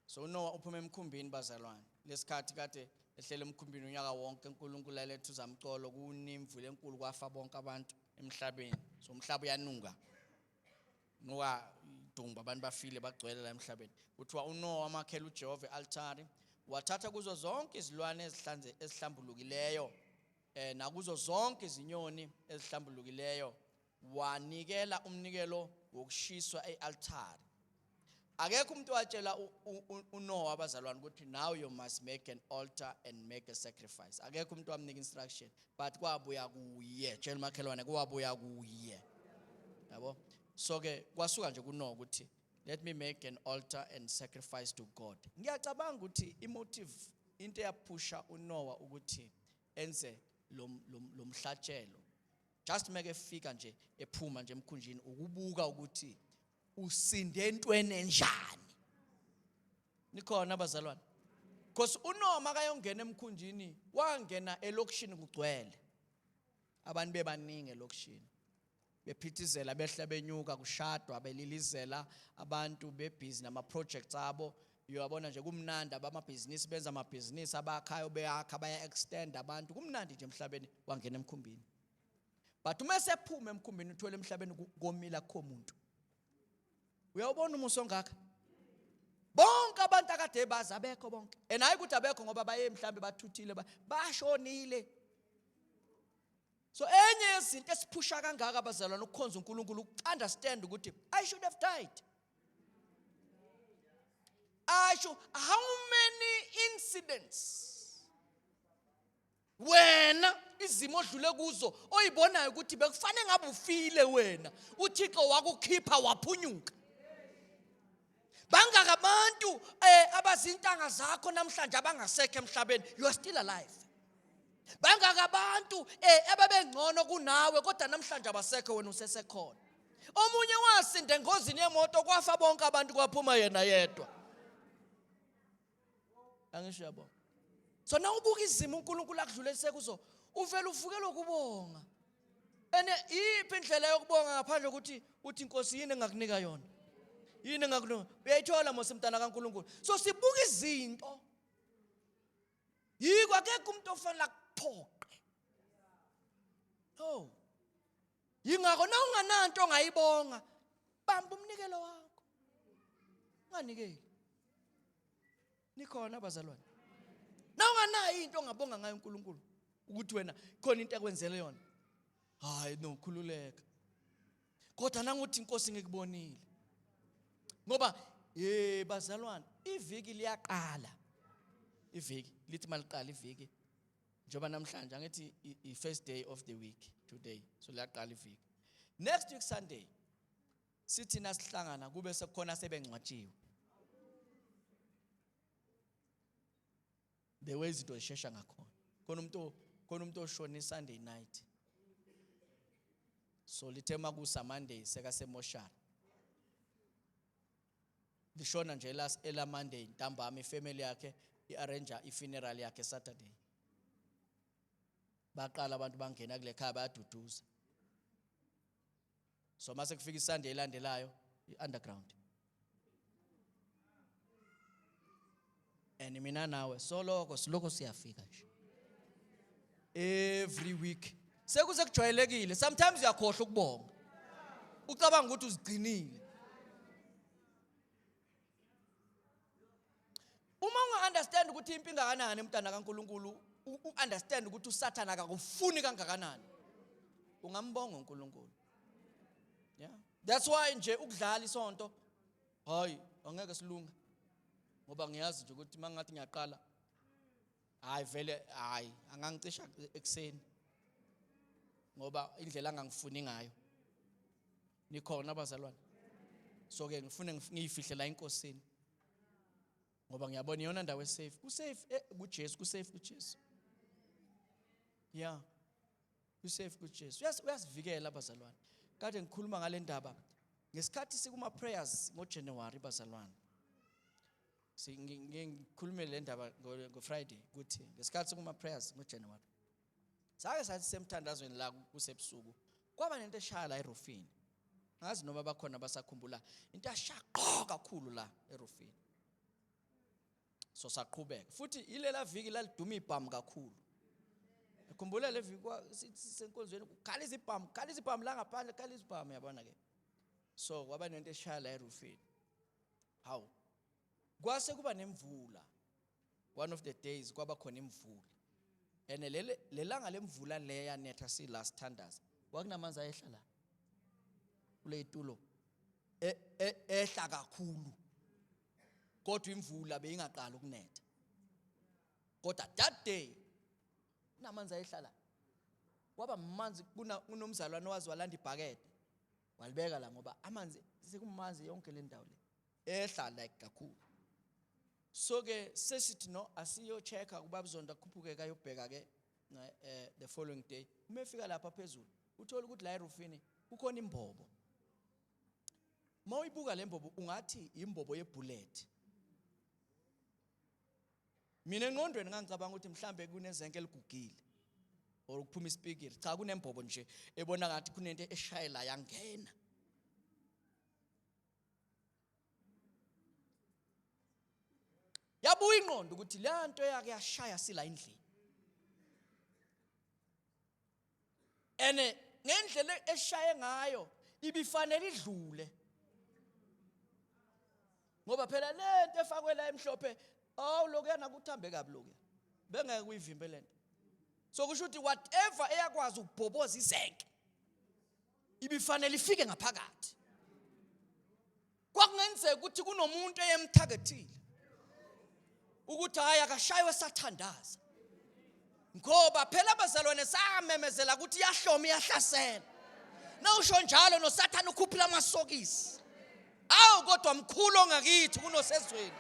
So uNoah uphuma emkhumbini, bazalwane. Lesikhathi kade ehlele emkhumbini unyaka wonke, uNkulunkulu aletha uzamcolo, kunemvula enkulu, kwafa bonke abantu emhlabeni. So umhlaba uyanuka. Nuka idumba, abantu bafile, bagcwele la emhlabeni. Kuthiwa uNoah wamakhela uJehova altare, wathatha kuzo zonke izilwane ezihlanze ezihlambulukileyo nakuzo zonke izinyoni ezihlambulukileyo, wanikela umnikelo wokushiswa ealtare. Akekho umuntu watshela uNoah, abazalwane, ukuthi now you must make an altar and make a sacrifice. Akekho umuntu wamnika instruction, but kwabuya kuye. Tshela makhelwane, kwabuya kuye, yabo. So ke kwasuka nje kuNoah ukuthi let me make an altar and sacrifice to God. Ngiyacabanga ukuthi imotive, into eyaphusha uNoah ukuthi enze lo mhlatshelo, just make efika nje, ephuma nje emkhunjini, ukubuka ukuthi usinde entweni enjani. Nikhona, abazalwane? Because uNoah makayongena emkhunjini, wangena elokishini kugcwele abantu, bebaningi elokishini, bephithizela, behla benyuka, kushadwa, belilizela, abantu bebhizi nama-projects abo, uyabona nje kumnandi, abamabhizinisi benza amabhizinisi, abakhayo beyakha, baya-extend, abantu kumnandi nje emhlabeni. Wangena emkhumbini, but uma esephuma emkhumbini, uthole emhlabeni komila, kukho muntu. Uyawubona umusa ongaka? Bonke abantu akade bazi abekho bonke, and hayi ukuthi abekho ngoba baye mhlambe bathuthile, bashonile. So enye yezinto esiphusha kangaka, abazalwane, ukukhonza uNkulunkulu, uku-understand ukuthi I should have died. I should. How many incidents wena, izimo odlule kuzo, oyibonayo ukuthi bekufanele ngabe ufile wena, uThixo wakukhipha waphunyuka? Bangaka abantu abazintanga zakho namhlanje abangasekho emhlabeni, you are still alive. Bangaka abantu ababengcono kunawe, kodwa namhlanje abasekho, wena usesekhona. Omunye wasinda engozini yemoto, kwafa bonke abantu, kwaphuma yena yedwa. Angisho, yabo? So na ubuka izimo uNkulunkulu akudlulise kuzo, uvela uvukela ukubonga. Ene iphi indlela yokubonga ngaphandle kokuthi uthi, "Inkosi, yini engakunika yona? Yini engakunika?" Uyayithola mose, mntana kaNkulunkulu? So sibuka izinto, yiko akekho umuntu ofanele akuphoqe. No, yingakho na ungananto ongayibonga, bamba umnikelo wakho, unganikeli. Nikhona, abazalwane? Na unganayo into ongabonga ngayo uNkulunkulu, ukuthi wena khona into ekwenzele yona, hayi no, khululeka. Kodwa nanguthi, "Inkosi, ngikubonile," ngoba ye bazalwane, iviki liyaqala, iviki lithi maliqala iviki, njengoba namhlanje angithi i-first day of the week today, so liyaqala iviki. Next week Sunday sithi nasihlangana kube sekukhona sebengcwatshiwe. The way izinto zishesha ngakhona, khona umuntu oshona i-Sunday night, so lithe makusa Monday sekasemoshari. Lishona nje ela Monday ntambama, ifamily yakhe i-arrange i-funeral yakhe Saturday. Baqala abantu bangena kule khaya, bayaduduza. So mase kufika iSunday elandelayo, i-underground. And mina nawe soloko siloko siyafika nje every week, sekuze kujwayelekile. Sometimes uyakhohlwa ukubonga, ucabanga ukuthi uzigcinile. Uma unga-understand ukuthi impi ingakanani, mntana kaNkulunkulu, u-understand ukuthi uSathana akakufuni kangakanani, ungambonga uNkulunkulu. Yeah, that's why nje ukudlala isonto, hayi, angeke silunge, ngoba ngiyazi nje ukuthi mangathi ngiyaqala, hayi vele, hayi, angangicisha ekuseni, ngoba indlela angangifuni ngayo. Nikhona, abazalwane? So ke ngifune ngiyifihle la enkosini, ngoba ngiyabona iyona ndawo esafe. Kusafe kuJesu, kusafe kuJesu. Yeah, kusafe kuJesu. Uyasivikela, abazalwane. Kade ngikhuluma ngale ndaba. Ngesikhathi sikuma prayers ngoJanuary bazalwane. Ngikhulume le ndaba ngoFriday ukuthi ngesikhathi sikuma prayers ngoJanuary. Sake sathi semthandazweni la kusebusuku kwaba nento eshaya la erofini. Ngazi noma bakhona basakhumbula into yashaya qho kakhulu la erofini. So saqhubeka. Futhi ilela viki laliduma ibhamu kakhulu. Khumbula le viki senkonzweni kukhala izibhamu, khala izibhamu la ngaphandle, khala izibhamu yabona ke. So kwaba nento eshaya la erofini. Hawu. Kwase kuba nemvula. One of the days kwaba khona imvula. And lele lelanga lemvula le yanetha si last thandaza. Kwakunamanzi ayehla la. Kule itulo. E, e, ehla kakhulu. Kodwa imvula beyingaqali ukunetha. Kodwa that day kunamanzi ayehla la. Kwaba manzi kunomzalwane owazi walanda ibhakede. Walibeka la ngoba amanzi sekumanzi yonke le ndawo le. Ehla like kakhulu. So ke sesithi no asiyo checka kuba Zondo akhuphuke kayobheka ke the following day. Uma efika lapha phezulu uthola ukuthi la erufini kukhona imbobo. Mawuyibuka le mbobo ungathi imbobo yebullet. Mina engqondweni ngangicabanga ukuthi mhlambe kunezenke eligugile or ukuphuma isipikiri. Cha kunembobo nje ebona ngathi kunento eshayela yangena. Yabuya ingqondo ukuthi le nto yake yashaya sila endlini. Ene ngendlela eshaye ngayo ibifanele idlule. Ngoba phela lento efakwe la emhlophe awu lokuyana kuthambe kabi lokuya. Bengeke kuyivimbe lento. So kusho ukuthi whatever eyakwazi ukubhoboza izenke ibifanele ifike ngaphakathi. Kwakungenzeka ukuthi kunomuntu eyemthakethile ukuthi hayi akashaywe sathandaza. Ngoba phela abazalwane samemezela ukuthi iyahloma iyahlasela. Nawusho njalo noSathane ukhuphula amasokisi. Awu kodwa mkhulu ongakithi kunosezweni.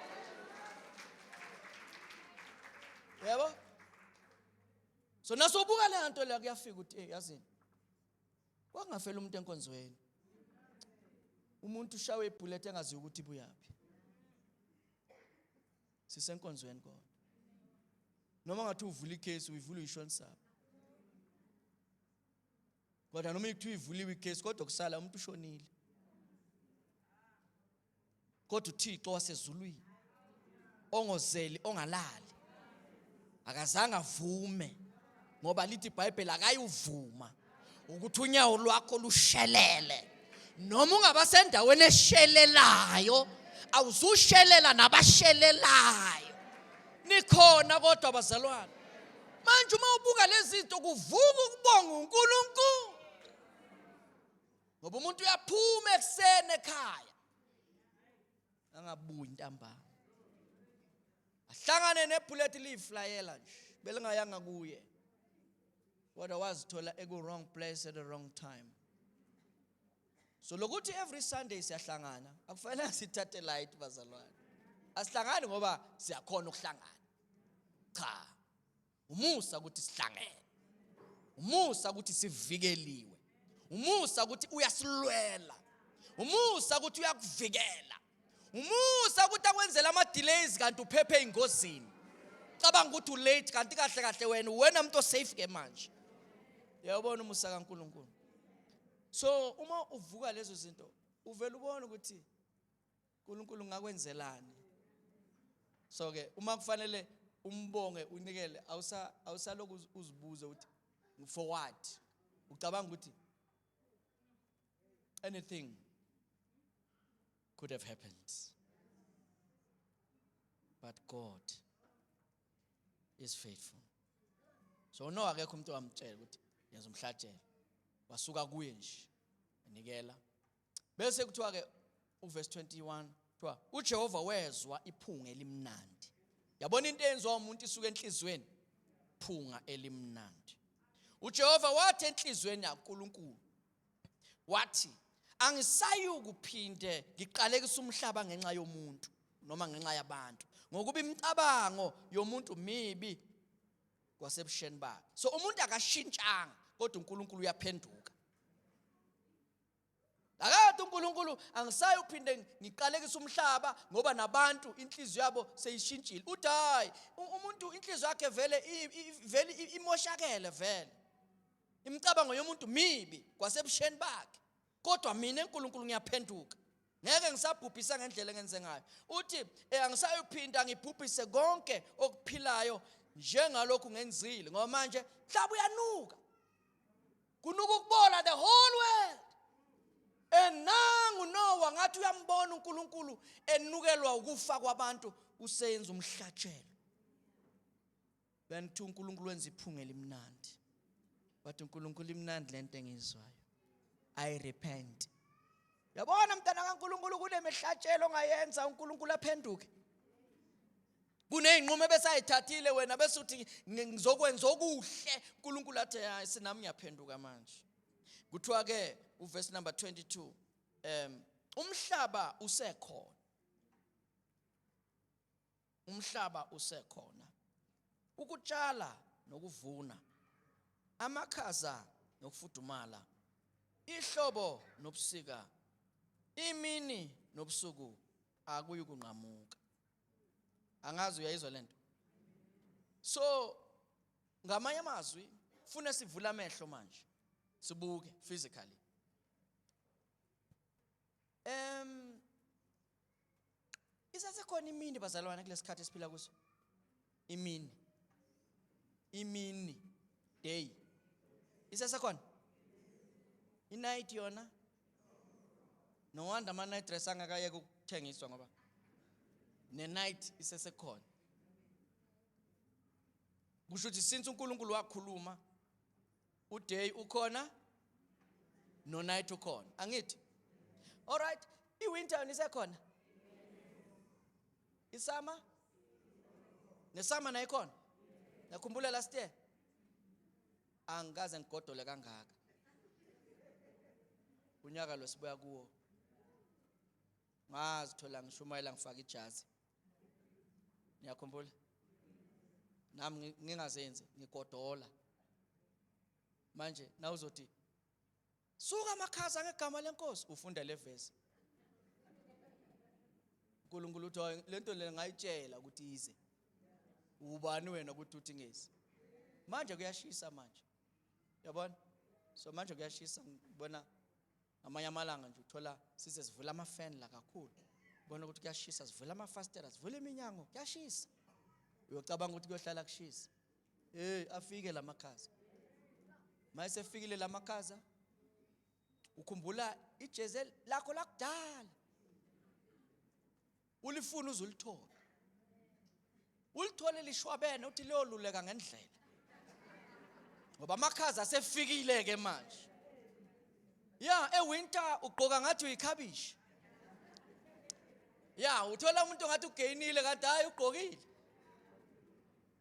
Yebo? So nasobuka le nto la kuyafika ukuthi hey yazini. Kwakungafela umuntu enkonzweni. Umuntu ushawe ibullet engaziyo ukuthi ibuyaphi. Sisenkonzweni kodwa. Noma ngathi uvula icase uyivula uyishonisa. Kodwa noma ikuthiwa ivuliwe icase kodwa kusala umuntu ushonile. Kodwa uThixo wasezulwini ongozeli ongalali akazange avume ngoba lithi iBhayibheli akayuvuma ukuthi unyawo lwakho lushelele noma ungaba sendaweni eshelelayo awuzushelela nabashelelayo nikhona kodwa bazalwane manje uma ubuka lezi zinto kuvuka ukubonga uNkulunkulu ngoba umuntu uyaphuma ekuseni ekhaya angabuyi ntambama ahlangane nebullet liyiflayela nje belingayanga kuye kodwa wazithola eku wrong place at the wrong time. So lokuthi every Sunday siyahlangana akufanele sithathe light bazalwane. Asihlangani ngoba siyakhona ukuhlangana. Cha. Umusa ukuthi sihlangene. Umusa ukuthi sivikeliwe. Umusa ukuthi uyasilwela. Umusa ukuthi uyakuvikela. Umusa ukuthi akwenzela ama delays kanti uphephe engozini. Cabanga ukuthi ulate kanti kahle kahle wena wena umuntu osafe ke manje. Uyabona umusa kaNkuluNkulu. So uma uvuka lezo zinto uvela ubone ukuthi uNkulunkulu ngakwenzelani. So ke uma kufanele umbonge unikele awusa awusaloku uzibuze ukuthi for what? Ucabanga ukuthi anything could have happened. But God is faithful. So no akekho umuntu owamtshela ukuthi yenza umhlatshelo. Wasuka kuye nje enikela. Bese kuthiwa ke uverse 21 kuthiwa uJehova wezwa iphunga elimnandi. Yabona into eyenziwa umuntu isuka enhlizweni phunga elimnandi. UJehova wathi enhlizweni yaNkulunkulu wathi angisayukuphinde ngiqalekise umhlaba ngenxa yomuntu noma ngenxa yabantu ngokuba imicabango yomuntu mibi kwasebusheni bakhe. So umuntu akashintshanga kodwa uNkulunkulu uyaphenduka. Akade uNkulunkulu angisayi uphinde ngiqalekise umhlaba ngoba nabantu inhliziyo yabo seyishintshile. Uthi hayi umuntu inhliziyo yakhe vele vele imoshakele vele. Imicabango yomuntu mibi kwasebusheni bakhe. Kodwa mina uNkulunkulu ngiyaphenduka. Ngeke ngisabhubhisa ngendlela engenze ngayo. Uthi angisayophinda ngibhubhise konke okuphilayo njengalokhu ngenzile ngoba manje mhlaba uyanuka. Kunuka ukubola the whole world. And nangu Noah ngathi uyambona uNkulunkulu enukelwa ukufa kwabantu useyenza umhlatshelo. Then kuthi uNkulunkulu wenza iphunga elimnandi. Wathi uNkulunkulu imnandi lento engiyizwayo. I repent. Yabona mntana kaNkulunkulu kunemihlatshelo ongayenza uNkulunkulu aphenduke. Kuneyinqumo ebesayithathile wena bese uthi ngizokwenza okuhle uNkulunkulu athi hayi sinami ngiyaphenduka manje. Kuthiwa ke uverse number 22 umhlaba usekhona. Umhlaba usekhona. Ukutshala nokuvuna. Amakhaza nokufudumala. Ihlobo nobusika. Imini nobusuku akuyukunqamuka. Angazi uyayizwa lento. So ngamanye amazwi funa sivula amehlo manje. Sibuke physically. Isasekhona imini bazalwane kulesikhathi esiphila kuso. Imini. Imini day. Isasekhona? I-night yona? No wonder ama night dress angakayeke ukuthengiswa ngoba ne night isesekhona. Kusho ukuthi since uNkulunkulu wakhuluma uday ukhona no night ukhona. Angithi? All right, iwinter yona isekhona? Isummer? Nesummer nayo ikhona? Nakhumbula last year? Angikaze ngigodole kangaka. Unyaka lo sibuya kuwo. Ngazithola ngishumayela ngifaka ijazi. Niyakhumbula? Nami ngingazenzi ngigodola. Manje nawuzothi suka amakhaza ngegama lenkosi ufunda le verse. uNkulunkulu uthi hayi lento le ngayitshela ukuthi ize. Ubani wena ukuthi uthi ngezi? Manje kuyashisa manje. Yabona? So manje kuyashisa ngibona ngamanye amalanga nje uthola size sivula ama fan la kakhulu. Bona ukuthi kuyashisa sivula amafastela sivula iminyango kuyashisa. Uyocabanga ukuthi kuyohlala kushisa. Hey afike lamakhaza. Mayesefikile lamakhaza ukhumbula ijezi lakho lakudala. Ulifuna uzulithola. Ulithole lishwabene uthi liyoluleka ngendlela. Ngoba amakhaza asefikile ke manje. Ya ewinter ugqoka ngathi uyikhabishi. Ya uthola umuntu ngathi ugainile kanti hayi ugqokile.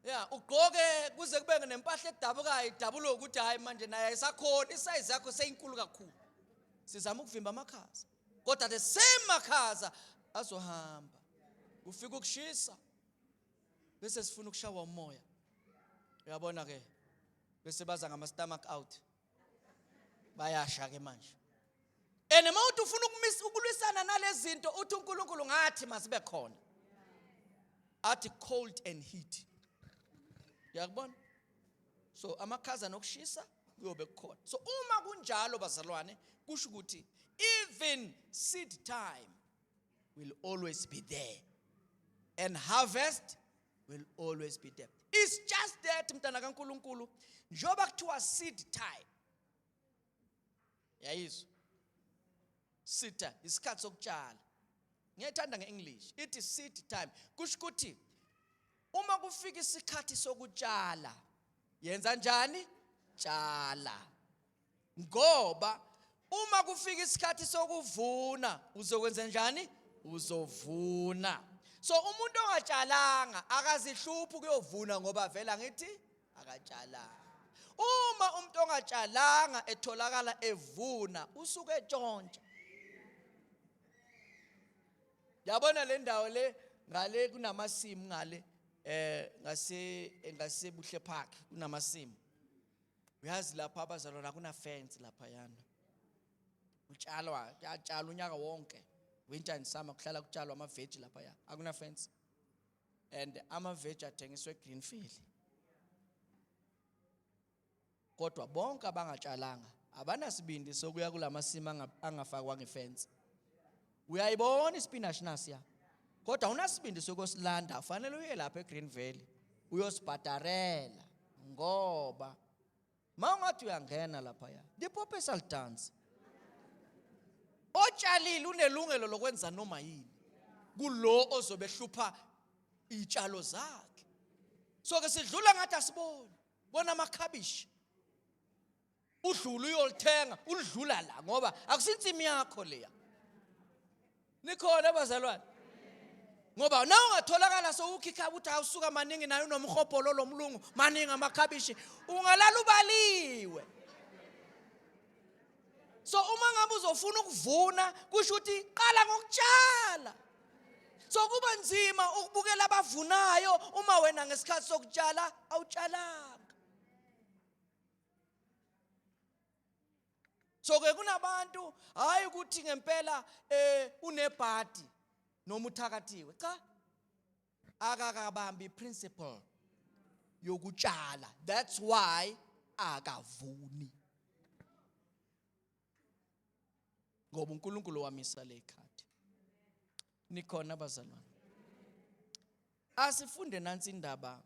Ya ugqoke kuze kube nempahla edabukayo idabulwe ukuthi hayi manje naye ayisakhona isize yakho seyinkulu kakhulu. Sizama ukuvimba amakhaza. Kodwa the same makhaza azohamba. Kufika ukushisa bese sifuna ukushawa umoya. Uyabona ke bese baza ngama stomach out. Bayasha ke manje. And uma uthi ufuna ukumisa ukulwisana nalezi zinto uthi uNkulunkulu ngathi masibe khona. Athi cold and heat. Uyakubona? So amakhaza nokushisa kuyobe kukhona. So uma kunjalo bazalwane kusho ukuthi even seed time will always be there and harvest will always be there. It's just that mntana kaNkulunkulu njoba kuthiwa seed time. Yayizwa? Seed time isikhathi sokutshala. Ngiyayithanda ngeEnglish. Ithi seed time. Kusho ukuthi uma kufika isikhathi sokutshala yenza njani? Tshala. Ngoba uma kufika isikhathi sokuvuna uzokwenza njani? Uzovuna. So umuntu ongatshalanga akazihluphi ukuyovuna ngoba vela ngithi akatshalanga. Uma umuntu ongatshalanga etholakala evuna usuke etshontsha. Yabona le ndawo le ngale kunamasimu ngale ngase ngasebuhle park kunamasimu. Uyazi lapha abazalwana kuna fence lapha yana. Utshalwa, kuyatshalwa unyaka wonke. Winter and summer kuhlala kutshalwa ama-veg laphaya. Akuna fence. And ama-veg athengiswa eGreenfield. Kodwa bonke abangatshalanga abanasibindi sokuya kulamasimi angafakwanga ifence. Uyayibona ispinach nasiya. Kodwa unasibindi sokusilanda, fanele uye lapha eGreen Valley uyosibhadarela ngoba mawungathi uyangena laphaya the shall dance. Otshalile unelungelo lokwenza noma yini kulo ozobe hlupha izitshalo zakhe. So ke sidlula ngathi asiboni, bona amakhabishi udlula uyolithenga, ulidlula la ngoba akusinsimi yakho leya. Nikhona bazalwane? Ngoba na ungatholakala sowukhikha ukuthi awusuka maningi naye unomhobholo lomlungu maningi amakhabishi, ungalala ubaliwe. So uma ngabe uzofuna ukuvuna, kusho ukuthi qala ngokutshala. So kuba nzima ukubukela abavunayo uma wena ngesikhathi sokutshala awutshalanga. So ke kunabantu, hayi ukuthi ngempela unebhadi noma uthakathiwe, cha, akakabambi principle yokutshala, that's why akavuni, ngoba uNkulunkulu wamisa lekhathi. Nikhona bazalwane? Asifunde nansi indaba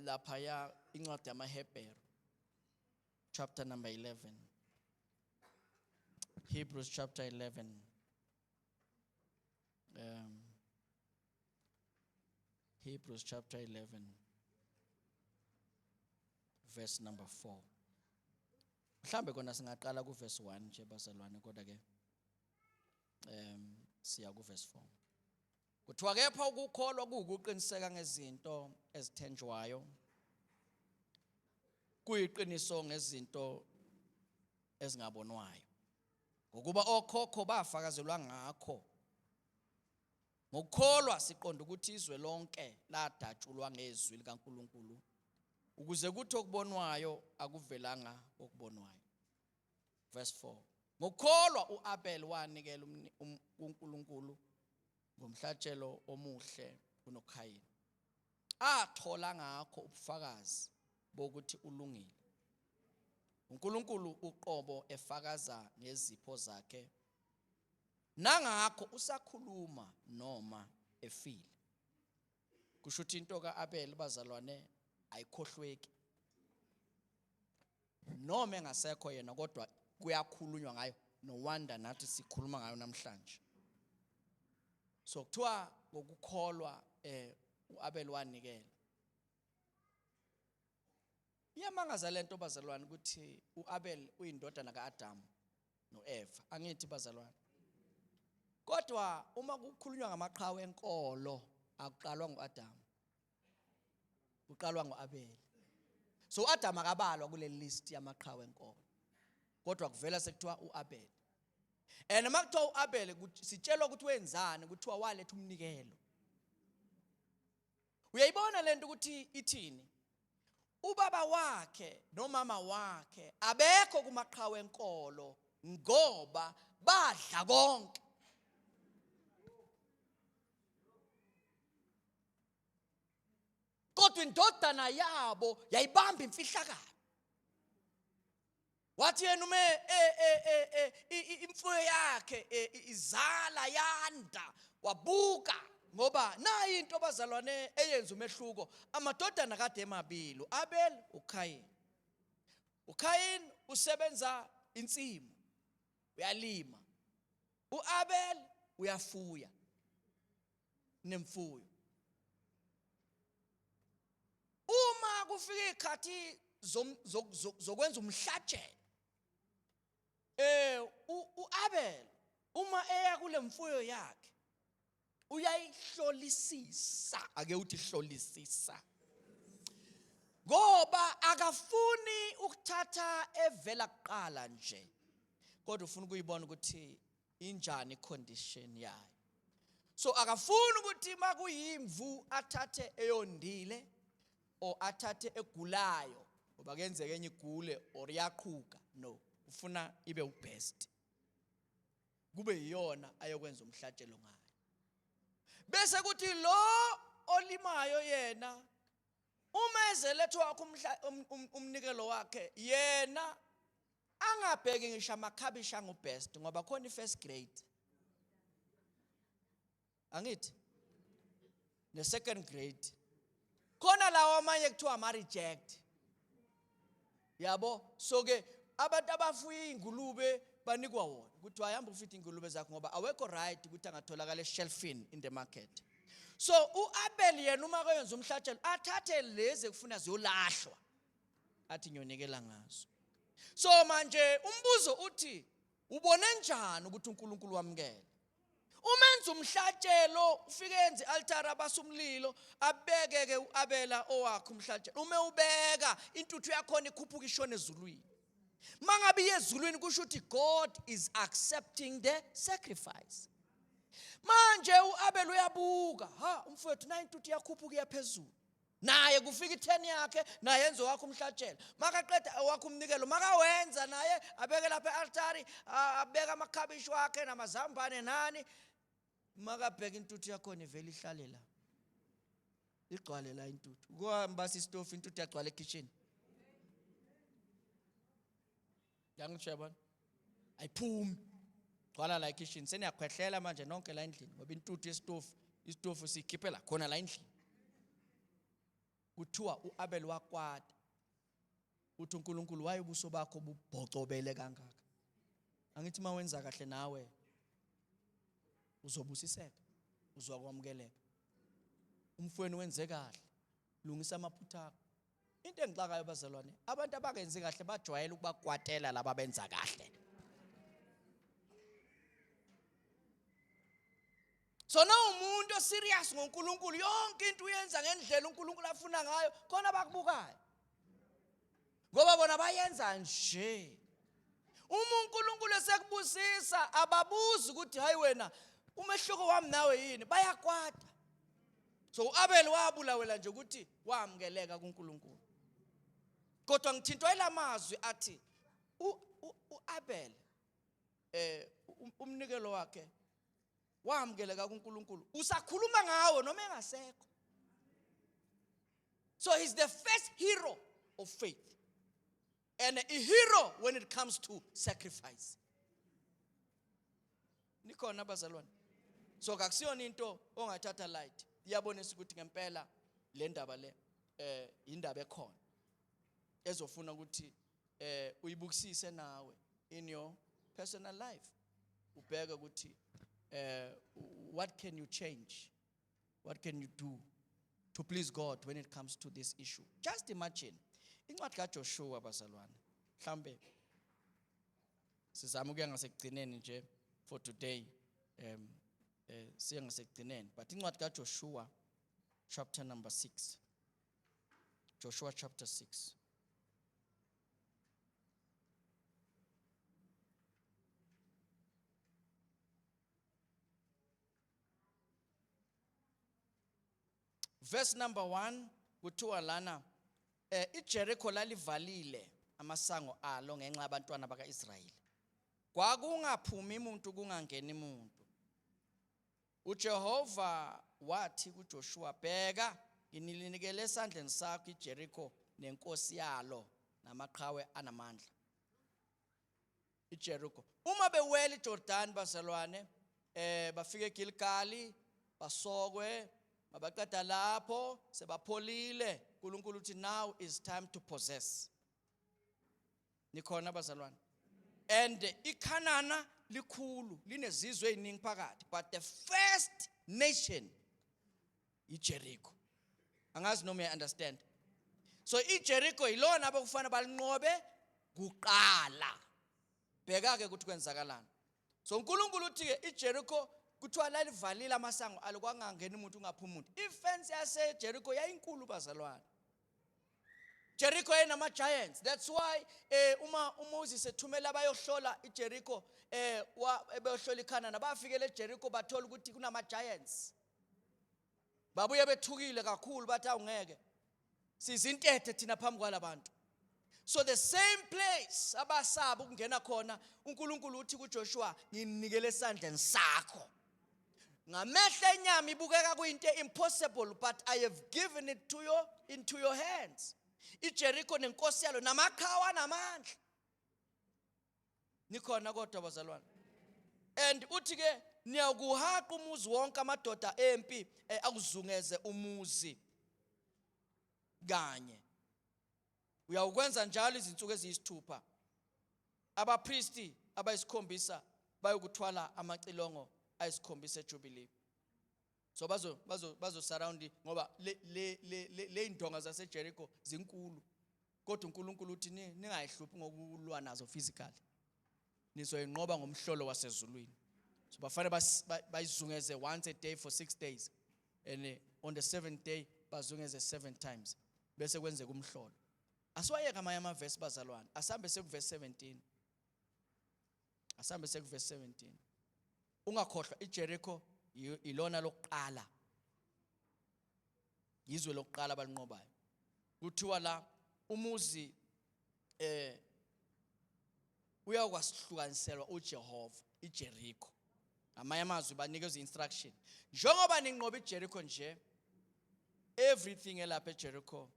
lapha ya incwadi yamaHebheru, chapter number 11, Hebrews chapter 11. Hebrews chapter 11 verse number 4. Mhlambe kona singaqala ku verse 1 nje bazalwane, kodwa ke siya ku verse 4. Kuthiwa kepha ukukholwa kuwukuqiniseka ngezinto ezithenjwayo, kuyiqiniso ngezinto ezingabonwayo. Ngokuba okhokho bafakazelwa ngakho. Ngokukholwa siqonda ukuthi izwe lonke ladatshulwa ngezwi likaNkulunkulu, ukuze kuthi okubonwayo akuvelanga okubonwayo. Verse 4. Ngokukholwa uAbel wanikela kuNkulunkulu ngomhlatshelo omuhle kunoKhayini. Athola ngakho ubufakazi bokuthi ulungile, uNkulunkulu uqobo efakaza ngezipho zakhe, nangakho usakhuluma noma efile. Kusho ukuthi into kaAbel bazalwane ayikhohlweki noma engasekho yena, kodwa kuyakhulunywa ngayo. No wonder nathi sikhuluma ngayo namhlanje. So kuthiwa ngokukholwa uAbel wanikela. Iyamangaza lento bazalwane, ukuthi uAbel uyindodana kaAdam noEva, angithi bazalwane? Kodwa uma kukhulunywa ngamaqhawe enkolo, akuqalwa nguAdam, kuqalwa nguAbel. So uAdam akabalwa kule list yamaqhawe enkolo, kodwa kuvela sekuthiwa uAbel. And uma kuthiwa uAbel, sitshelwa ukuthi wenzani. Kuthiwa waletha umnikelo. Uyayibona lento ukuthi ithini? Ubaba wakhe nomama wakhe abekho kumaqhawe enkolo ngoba badla konke. Kodwa indodana yabo yayibamba imfihlakalo. Wathi yena uma imfuyo yakhe izala yanda, wabuka, ngoba nayi into bazalwane eyenza umehluko. Amadodana kade emabili, uAbel, uKayin. uKayin usebenza insimu, uyalima. uAbel uyafuya nemfuyo. Uma kufika ikhathi zokwenza umhlatshelo, uAbel uma eya kule mfuyo yakhe uyayihlolisisa. Ake uthi hlolisisa, ngoba akafuni ukuthatha evela kuqala nje, kodwa ufuna ukuyibona ukuthi injani condition yayo. So akafuni ukuthi makuyimvu athathe eyondile or athathe egulayo, ngoba kuyenzeka enye igule or iyaqhuka. No, ufuna ibe ubest. Kube yiyona ayokwenza umhlatshelo ngayo. Bese kuthi lo olimayo yena uma ezeletha wakhe umnikelo wakhe yena angabheki ngisho amakhabishi angubest ngoba khona i-first grade angithi ne-second grade khona lawo amanye kuthiwa ama-reject yabo. So ke abantu abafuye iy'ngulube banikwa wona ukuthi wayihamba ufithe iy'ngulube zakho ngoba awekho right ukuthi angatholakala eshelfini in the market. So u-Abel yena uma koyenza umhlatshelo athathe lezi ekufuna ziyolahlwa athi ngiyonikela ngazo. So manje umbuzo uthi ubone njani ukuthi uNkulunkulu wamukele uma enza umhlatshelo? Ufike enze i-altare, abasa umlilo, abeke ke uAbela owakhe umhlatshelo. Uma ubeka intuthu yakhona ikhuphuka ishone ezulwini. Mangabe iye ezulwini kusho ukuthi God is accepting the sacrifice. Manje uAbel uyabuka, ha umfowethu, na intuthu iyakhuphuka iyaphezulu. Naye kufika i-10 yakhe, naye enze wakhe umhlatshelo. Makaqeda wakhe umnikelo, makawenza naye abeke lapha e-altari, abeke amakhabishi wakhe namazambane nani. Makabheka intuthu yakhona ivele ihlale la, igcwale la intuthu. Kuhamba isitofu, intuthu yagcwala ekitchen. Yangisho yabona, ayiphumi, gcwala la ekitchen. Seniyakhwehlela manje nonke la endlini ngoba intuthu yesitofu, isitofu sikhiphela khona la endlini. Kuthiwa uAbel wakwata, uthi uNkulunkulu waye ubuso bakho bubhocobele kangaka? Angithi mawenza kahle nawe uzobusiseka, uzokwamukeleka. Umfweni wenze kahle, lungisa amaphutha akho. Into engixakayo bazalwane, abantu abangenzi kahle bajwayele ukubakwatela laba benza kahle. So na umuntu oserious ngoNkulunkulu, yonke into uyenza ngendlela uNkulunkulu afuna ngayo, khona abakubukayo ngoba bona bayenza nje. Uma uNkulunkulu esekubusisa ababuzi ukuthi hayi wena, umehluko wami nawe yini, bayakwata. So uAbel wabulawela nje ukuthi wamukeleka kuNkulunkulu. Kodwa ngithintwa ilamazwi athi uAbel umnikelo wakhe wamukeleka kuNkulunkulu, usakhuluma ngawo noma engasekho. So he's the first hero of faith and a hero when it comes to sacrifice. Nikhona bazalwane? So kakusiyona into ongathatha light. Iyabonisa ukuthi ngempela le ndaba le indaba ekhona ezofuna ukuthi uyibukisise nawe in your personal life, ubheke ukuthi what can you change, what can you do to please God when it comes to this issue. Just imagine incwadi kaJoshua bazalwane. Mhlambe sizama ukuya ngasekugcineni nje for today, siye ngasekugcineni, but incwadi kaJoshua chapter number 6, Joshua chapter 6, verse number 1, kuthiwa lana iJericho lalivalile amasango alo ngenxa yabantwana bakaIsrayeli, kwakungaphumi umuntu, kungangeni umuntu. uJehova wathi kuJoshua, "Bheka, ngininikele esandleni sakho iJericho nenkosi yalo namaqhawe anamandla." iJericho, uma bewela iJordan bazalwane, bafike eGilgali, basokwe, mabaqeda lapho sebapholile, uNkulunkulu uthi now is time to possess. Nikhona bazalwane? And iKhanana likhulu, linezizwe eziningi phakathi, but the first nation iJericho. Angazi noma you understand. So iJericho yilona abakufana balinqobe kuqala. Bheka ke ukuthi kwenzakalani. So uNkulunkulu uthi ke iJericho kuthiwa lalivalile amasango alo, kwangangeni umuntu, ungaphumi umuntu. Ifence yaseJericho yayinkulu bazalwane. Jericho yayinama giants. That's why uma uMoses ethumela abayohlola iJericho, beyohlola iKhanana, bafikele eJericho bathola ukuthi kunama giants. Babuye bethukile kakhulu, bathi awungeke sizintethe thina phambi kwalabantu. So the same place abasaba ukungena khona, uNkulunkulu uthi kuJoshua, nginikele esandleni sakho. Ngamehlo enyama ibukeka kuyinto impossible, but I have given it to you into your hands. IJericho nenkosi yalo namaqhawe namandla. Nikhona kodwa, bazalwane? And uthi ke niyakuhaqa umuzi wonke, amadoda empi akuzungeze umuzi kanye. Uyawukwenza njalo izinsuku eziyisithupha. Abapristi abayisikhombisa bayokuthwala amacilongo ayisikhombisa ejubilee. So bazo surround, ngoba le indonga zaseJericho zinkulu, kodwa uNkulunkulu uthi ningayihluphi ngokulwa nazo physically, nizoyinqoba ngomhlolo wasezulwini. So bafanele bayizungeze once a day for 6 days, and on the seventh day bazungeze seven times, bese kwenzeka umhlolo. Asiwayeka amanye amavesi, bazalwane. Asambe sekuvesi 17, asambe sekuvesi 17. Ungakhohlwa, iJericho ilona lokuqala, yizwe lokuqala abalinqobayo. Kuthiwa la umuzi uyakwahlukaniselwa uJehova, iJericho. Ngamanye amazwi, banikeza instruction: njengoba ninqoba iJericho nje, everything elapha eJericho,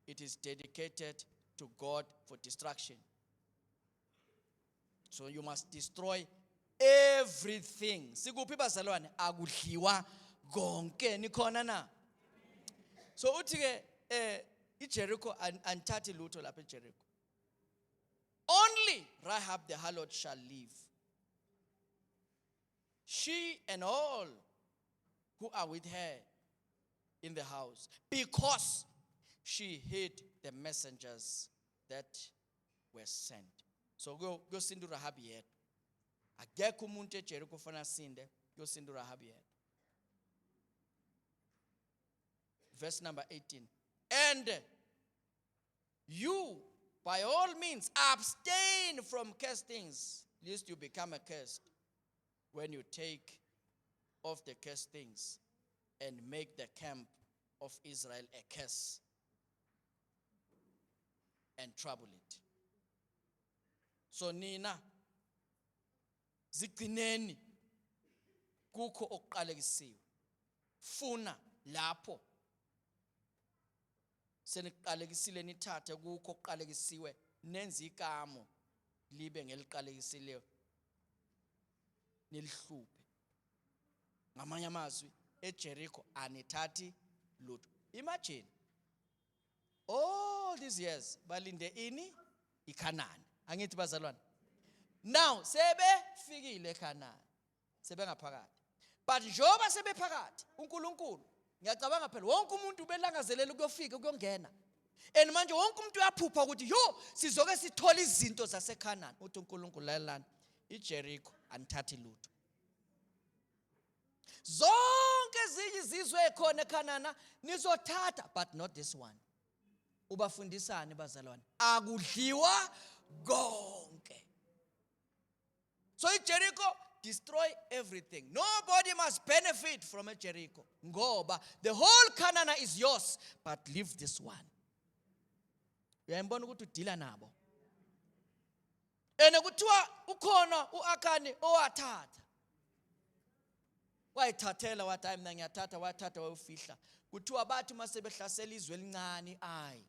it is dedicated to God for destruction. So you must destroy everything. Sikuphi, bazalwane? Akudliwa konke. Nikhona na? So uthi ke iJericho, anithathi lutho lapha eJericho. Only Rahab the harlot shall live, she and all who are with her in the house, because she hid the messengers that were sent. So kuyosinda uRahab yedwa. Akekho umuntu eJericho ofana asinde, kuyosinda uRahab yedwa. Verse number 18: "And you, by all means abstain from cursed things, lest you become accursed when you take of the cursed things and make the camp of Israel a curse and trouble it." So nina zigcineni kukho okuqalekisiwe, funa lapho seniqalekisile nithathe kukho okuqalekisiwe, nenze ikamo libe ngeliqalekisileyo, nilihluphe. Ngamanye amazwi, eJericho anithathi lutho. Imagine, all these years balinde ini? IKhanani. Angithi, bazalwane? Now sebefikile eKhanani, sebengaphakathi, but njengoba sebephakathi, uNkulunkulu, ngiyacabanga phela wonke umuntu ubelangazelela ukuyofika, ukuyongena, and manje wonke umuntu uyaphupha ukuthi yo, sizoke sithole izinto zaseKhanani. Uthi uNkulunkulu, lalelani, iJericho anithathi lutho. Zonke ezinye izizwe ekhona eKhanana nizothatha, but not this one. Ubafundisani, bazalwane? Akudliwa konke. So iJericho, destroy everything. Nobody must benefit from a Jericho, ngoba the whole Canaan is yours, but leave this one. Uyayibona ukuthi udila nabo. Ene kuthiwa ukhona uAkhani owathatha, wayithathela, wathi, "Hayi, mina ngiyathatha." Wathatha, wayofihla. Kuthiwa bathi uma sebehlasela izwe elincane, ayi,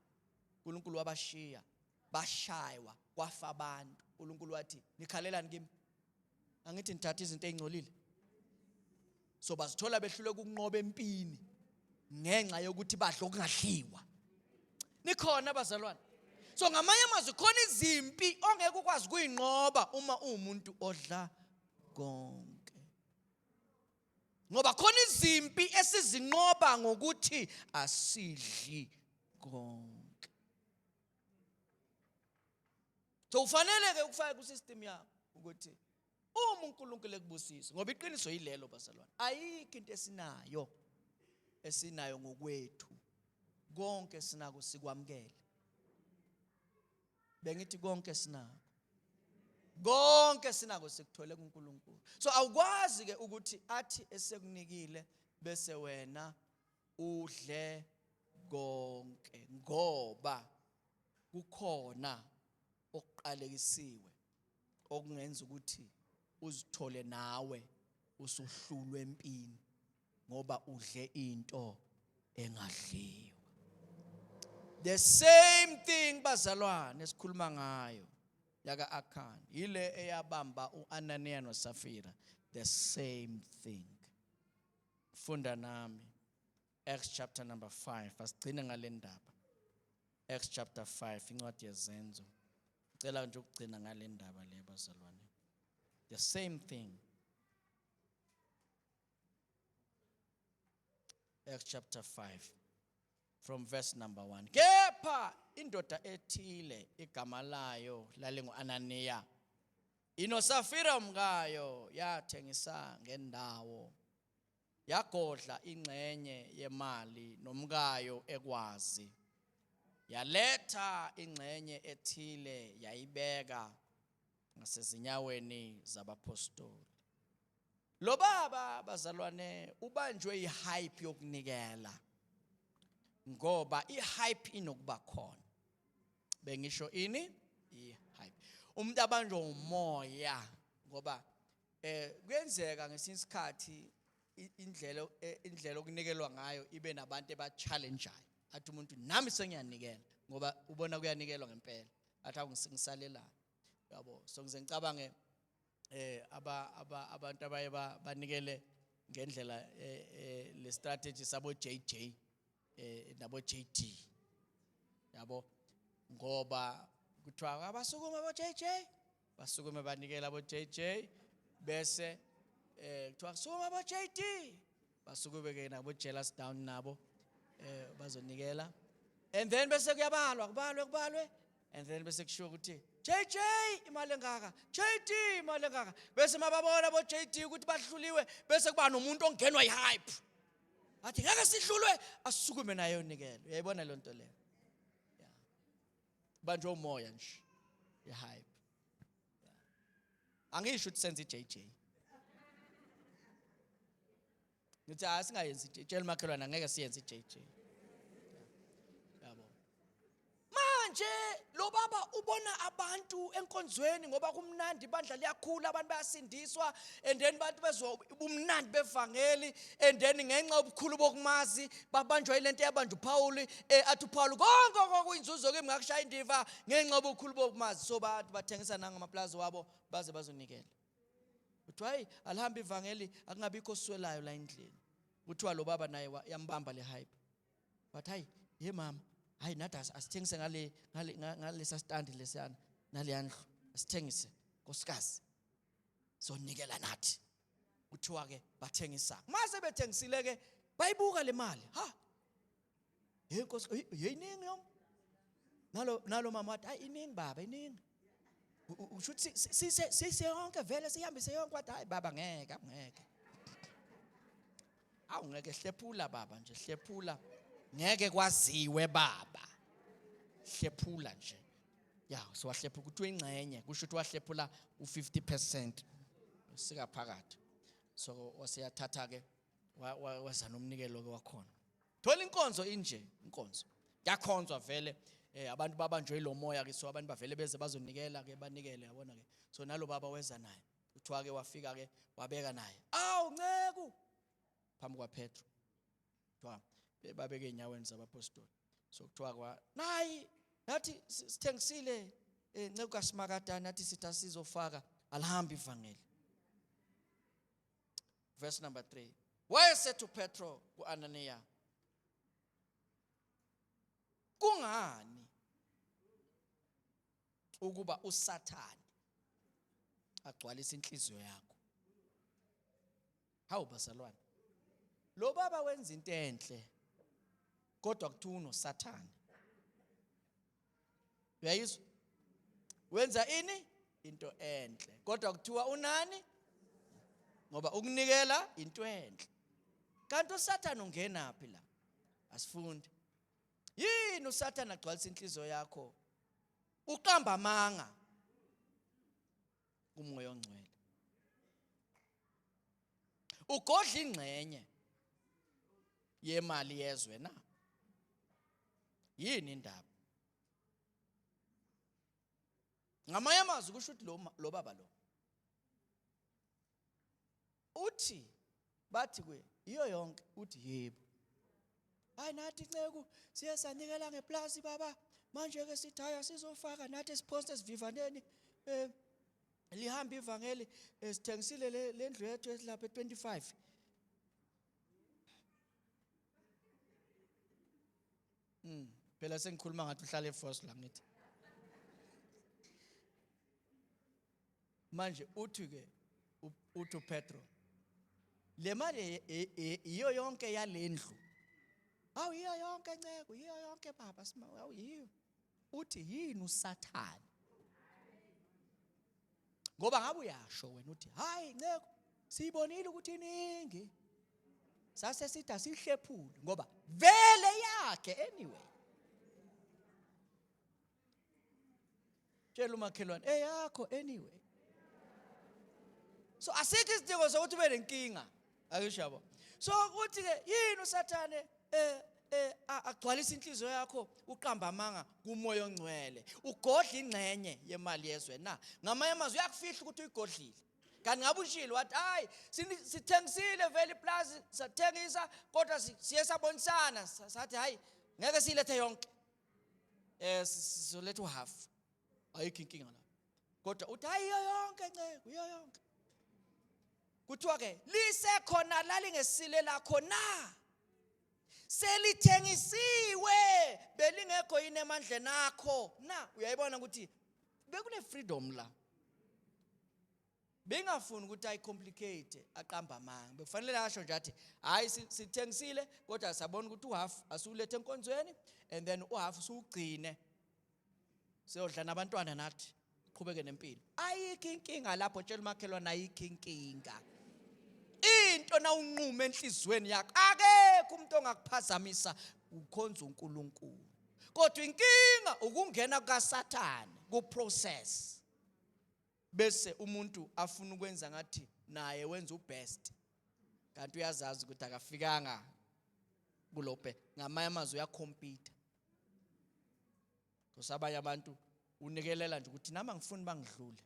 uNkulunkulu wabashiya, bashaywa, kwafa abantu. uNkulunkulu wathi, "Nikhalelani kimi? Angithi nithatha izinto ezingcolile?" So bazithola behluleka ukunqoba empini ngenxa yokuthi badla okungadliwa. Nikhona, bazalwane? So ngamanye amazwi, khona izimpi ongeke ukwazi kuyinqoba uma uwumuntu odla konke, ngoba khona izimpi esizinqoba ngokuthi asidli konke. So ufanele ke ukufaka kusystem yakho ukuthi uma uNkulunkulu ekubusisa, ngoba iqiniso yilelo, bazalwane, ayikho into esinayo ngokwethu. Konke sinako sikwamukele. Bengithi konke sinako, konke sinako sikuthole kuNkulunkulu. So awukwazi ke ukuthi athi esekunikile bese wena udle konke, ngoba kukhona Okuqalekisiwe okungenza ukuthi uzithole nawe usuhlulwe empini ngoba udle into engadliwa. The same thing bazalwane esikhuluma ngayo yaka Akan ile eyabamba uAnaniya noSafira, the same thing. Funda nami Acts chapter number 5, asigcine ngale ndaba. Acts chapter 5, incwadi yezenzo. Cela nje ukugcina ngale ndaba le bazalwane. The same thing. Acts chapter 5 from verse number 1. Kepha indoda ethile igama layo lalingu-Ananiya inoSafira umkayo yathengisa ngendawo yagodla ingxenye yemali nomkayo ekwazi yaletha ingxenye ethile yayibeka ngasezinyaweni zabaphostoli. Lo baba bazalwane ubanjwe ihype yokunikela ngoba ihype inokuba khona. Bengisho ini? Ihype. Umuntu abanjwe umoya ngoba kuyenzeka ngesinye isikhathi indlela indlela okunikelwa ngayo ibe nabantu eba-challengeayo. Athi umuntu nami sengiyanikela ngoba ubona kuyanikelwa ngempela. Athi awungisalelana. Yabo, so ngize ngicabange aba aba abantu abaye banikele ngendlela le strategy sabo JJ nabo JD. Yabo, ngoba kuthiwa abasukuma abo JJ, basukume banikela abo JJ, bese kuthiwa sukuma abo JD, basukume ke nabo jealous down nabo bazonikela, and then bese kuyabalwa, kubalwe kubalwe, and then bese kushiwo ukuthi JJ imali engaka, JD imali engaka, bese mababona bo JD ukuthi bahluliwe, bese kuba nomuntu ongenwa yihype athi ngeke sihlulwe, asukume naye unikele. Uyayibona le nto leyo? Yeah, banjwe umoya nje ihype. Angisho ukuthi senze iJJ, ngithi hayi singayenzi iJJ. Tshela umakhelwane angeke siyenze iJJ. Yabo, manje lo baba ubona abantu enkonzweni ngoba kumnandi, ibandla liyakhula, abantu bayasindiswa, and then abantu bezwa ubumnandi bevangeli, and then ngenxa yobukhulu bokumazi babanjwa ilento yabanjwa uPaul, athi uPaul konke okuyinzuzo kimi ngakushaya indiva ngenxa yobukhulu bokumazi. So bantu bathengisa nangamaplaza wabo baze bazonikela. Kuthiwa hayi alihambe ivangeli, akungabikho oswelayo la endlini. Kuthiwa lo baba naye yambamba le hype, but hayi ye mama, hayi nathi asithengise ngale ngale ngalesa stand lesiyana naleya ndlu, asithengise nkosikazi, sonikela nathi. Kuthiwa ke bathengisa, mase bethengisile ke bayibuka le mali, ha hey nkosi, hey iningi yom nalo mama wathi hayi iningi baba, iningi, usho ukuthi sise yonke vele sihambise yonke. Wathi hayi baba ngeke, ngeke, awu ngeke, hlephula baba nje, hlephula, ngeke kwaziwe baba, hlephula nje. Ya, so wahlephula, kuthiwa ingxenye kusho ukuthi wahlephula u50% sika phakathi. So waseyathatha ke waza nomnikelo ke wakhona. Thola inkonzo inje, inkonzo yakhonzwa vele, abantu babanjwe lo moya ke, so abantu bavele beze bazonikela ke, banikele, yabona ke. So nalo baba weza naye, kuthiwa ke wafika ke wabeka naye, awu nceku, phambi kwaPetro, kuthiwa babeke enyaweni zabapostoli. So kuthiwa kwa nayi nathi sithengisile nceku kaSimakada, nathi sithi asizofaka, alihambi ivangeli. Verse number 3, wayesethi uPetro kuAnaniya, kungani ukuba uSathane agcwalise inhliziyo yakho? Hawu bazalwane, lo baba wenza into enhle kodwa kuthiwa unoSathane. Uyayizwa? Wenza ini? Into enhle kodwa kuthiwa unani? Ngoba ukunikela into enhle. Kanti uSathane ungenaphi la? Asifundi. Yini uSathane agcwalisa inhliziyo yakho? Uqamba amanga kuMoya oNgcwele. Ugodla ingxenye yemali yezwe na? Yini indaba? Ngamanye amazwi kusho ukuthi lo baba lo uthi bathi kuye iyo yonke, uthi yebo. Hayi nathi nceku siye sanikela ngeplasi baba, manje ke sithi hayi asizofaka nathi siphonse esivivaneni, lihamba ivangeli, sithengisile le ndlu yethu esilapha e25. Phela sengikhuluma ngathi uhlala eForce la ngithi. Manje uthi ke uthi uPetro le mali iyo yonke yalendlu. Awu iyo yonke nceku, iyo yonke baba, awu yiyo. Uthi yini uSathane? Ngoba ngabe uyasho wena uthi hayi nceku siyibonile ukuthi iningi. Sase sithi asihlephule ngoba vele yakhe anyway. Tshela umakhelwane eyakho anyway. So asikho isidingo sokuthi ube nenkinga. Akisho yabo. So uthi ke yini uSathane agcwalisa inhliziyo yakho uqamba amanga kuMoya oNgcwele. Ugodla ingxenye yemali yezwe na. Ngamanye amazwi uyakufihla ukuthi uyigodlile. Kanti ngabe ushilo wathi hayi sithengisile vele iplazi sathengisa kodwa siye sabonisana sathi hayi ngeke siyilethe yonke. Sizoletha uhalf. Ayikho inkinga la. Kodwa uthi hayi iyo yonke nceku, iyo yonke. Kuthiwa ke lisekhona lalingesile lakho na? Selithengisiwe belingekho yini emandleni akho na? Uyayibona ukuthi bekune freedom la. Bengafuni ukuthi ayicomplicate aqamba amanga. Bekufanele asho nje athi hayi sithengisile kodwa sabona ukuthi uhalf asiwulethe enkonzweni and then uhalf siwugcine. Siyodla nabantwana nathi qhubeke nempilo. Ayikho inkinga lapho, tshela umakhelwane ayikho inkinga. Into nawunqume enhlizweni yakho akekho umuntu ongakuphazamisa ukhonza uNkulunkulu. Kodwa inkinga ukungena kukaSathane ku process. Bese umuntu afuna ukwenza ngathi naye wenza ubest. Kanti uyazazi ukuthi akafikanga kulobe. Ngamanye amazwi uyacompete. Because abanye abantu unikelela nje ukuthi nami angifuni bangidlule.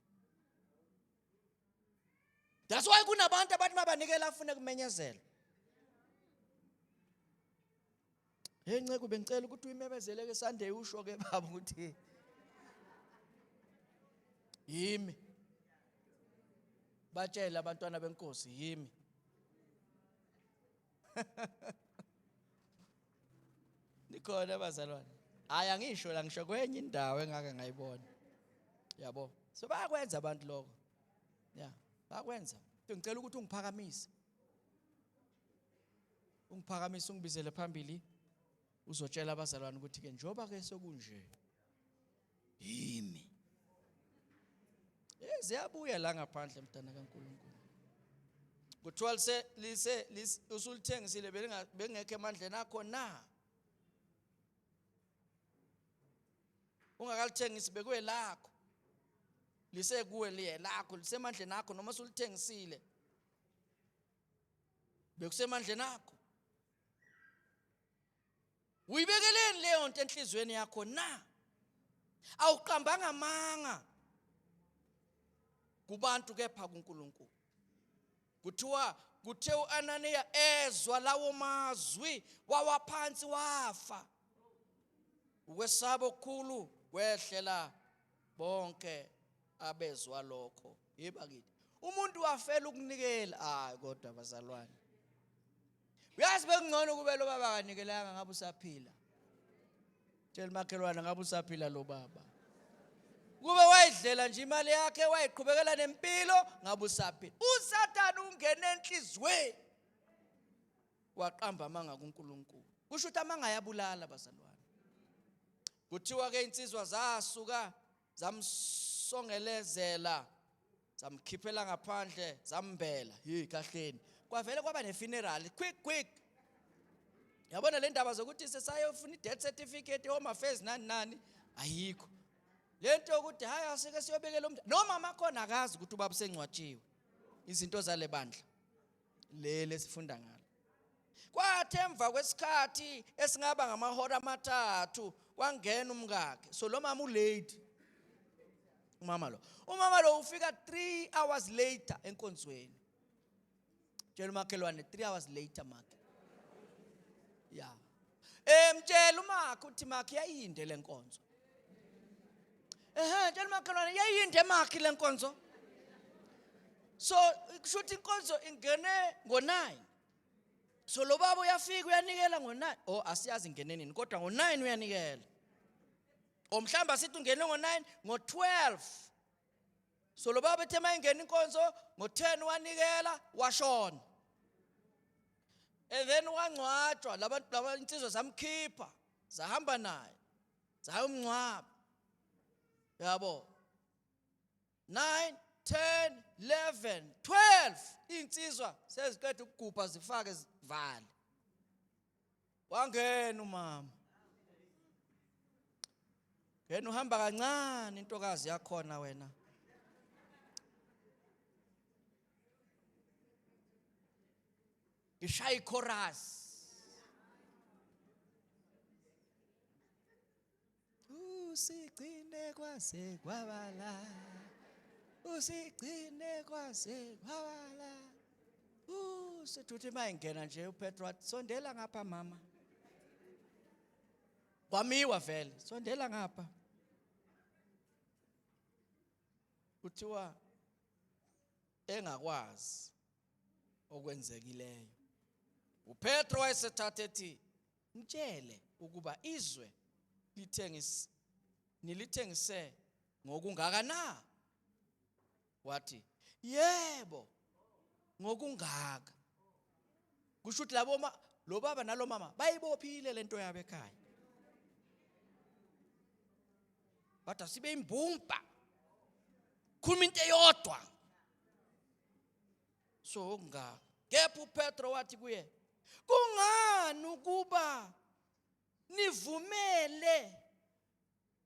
That's why kunabantu abathi mabanikela afune kumenyezela. Hey nceku bengicela ukuthi uyimemezele ke Sunday usho ke baba ukuthi yimi. Batshele abantwana benkosi yimi. Nikhona bazalwane. Hayi angisho la ngisho kwenye indawo engake ngayibona. Yabo. So bayakwenza abantu lokho. Yeah, bayakwenza. Ngicela ukuthi ungiphakamise. Ungiphakamise ungibizele phambili uzotshela abazalwane ukuthi ke njoba ke sokunje yimi. Ziyabuya la ngaphandle mntana kaNkuluNkulu. Kuthiwa lise usulithengisile bengekho emandleni akho na? Ungakalithengisi bekuwelakho. Lisekuwe liye lakho lisemandleni akho noma usulithengisile. Bekusemandleni akho. Uyibekeleni leyo nto enhlizweni yakho na? Awuqambanga amanga kubantu kepha kuNkulunkulu. Kuthiwa kuthe uAnaniya ezwa lawo mazwi wawa phansi wafa. Ukwesaba okukhulu kwehlela bonke abezwa lokho. Yeba kithi umuntu wafela ukunikela. Hayi kodwa bazalwane, uyazi bekungcono kube lo baba akanikelanga ngabe usaphila. Tshela makhelwane ngabe usaphila lo baba. Kube wayidlela nje imali yakhe wayiqhubekela nempilo ngabe usaphila. uSathane ungene enhlizweni waqamba amanga kuNkulunkulu. Kusho ukuthi amanga ayabulala bazalwane. Kuthiwa ke insizwa zasuka zamsongelezela zamkhiphela ngaphandle zambela. Hey kahleni. Kwavele kwaba nefuneral quick quick. Yabona le ndaba zokuthi sesayofuna i-death certificate home affairs nani nani ayikho. Lento yokuthi hayi asike siyobekela umntu noma makhona akazi ukuthi ubaba usengcwatshiwe. Izinto zale bandla leli esifunda ngalo. Kwathi emva kwesikhathi esingaba ngamahora amathathu kwangena umkakhe. So lo mama ulate. Umama lo. Umama lo ufika 3 hours later enkonzweni. Tshela umakhelwane 3 hours later makhe. Yeah. Mtshela umakhe uthi makhe yayinde lenkonzo. Ehhe, tshela umakhelwane yayinde makhe lenkonzo. So kusho ukuthi inkonzo ingene ngo-9. So lo baba uyafika uyanikela ngo-9. Oh asiyazi ingene nini kodwa ngo-9 uyanikela. Or mhlawumbe asithi ungene ngo-9, ngo-12. So lo baba ethe mayingena inkonzo ngo-10 wanikela washona. And then wangcwatshwa labantu laba insizwa zamkhipha zahamba naye zayomngcwaba. Yabo. 9 10 11 12 insizwa seziqeda ukugubha zifake zivale. Wangena umama. Ngena uhamba kancane intokazi yakhona wena. Ngishaya ichorus. Usigcine kwaze kwabala. Usigcine kwaze kwabala. Usethuthi mayingena nje uPetro wathi sondela ngapha mama. Kwamiwa vele, sondela ngapha. Kuthiwa engakwazi okwenzekileyo. UPetro wayesethatha ethi ngitshele ukuba izwe lithengise nilithengise ngokungaka na? Wathi yebo ngokungaka. Kusho ukuthi labo lo baba nalo mama bayibophile lento yabo ekhaya. Bathi sibe imbumba. Khuluma into eyodwa. So okungaka. Kepha uPetro wathi kuye, kungani ukuba nivumele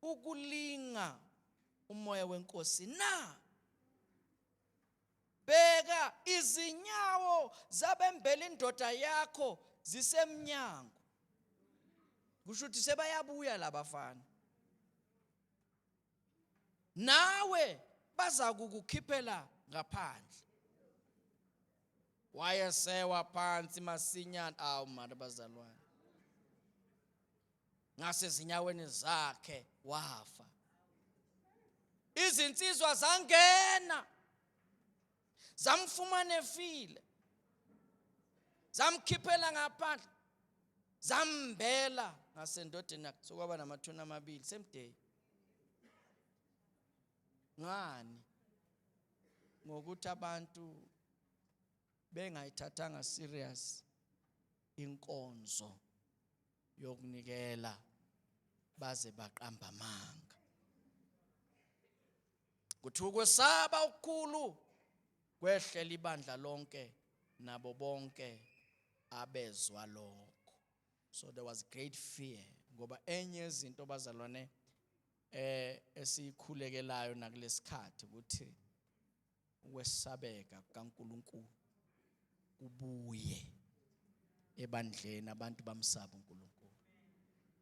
ukulinga umoya wenkosi na? Bheka izinyawo zabembela indoda yakho zisemnyango. Kusho ukuthi sebayabuya labafana. Nawe baza kukukhiphela ngaphandle. Wayesewa phansi masinyane. Awu mara bazalwane. Ngasezinyaweni zakhe wafa. Izinsizwa zangena zamfumana efile, zamkhiphela ngaphandle, zambela ngasendodeni yakhe. Sokwaba namathuna amabili same day. Ngani? Ngokuthi abantu bengayithathanga serious inkonzo yokunikela baze baqamba amanga. Kuthi ukwesaba okukhulu kwehlela ibandla lonke nabo bonke abezwa lokho. So there was great fear ngoba enye izinto bazalwane esiyikhulekelayo nakulesikhathi ukuthi ukwesabeka kukaNkuluNkulu kubuye ebandleni, abantu bamsaba uNkulunkulu.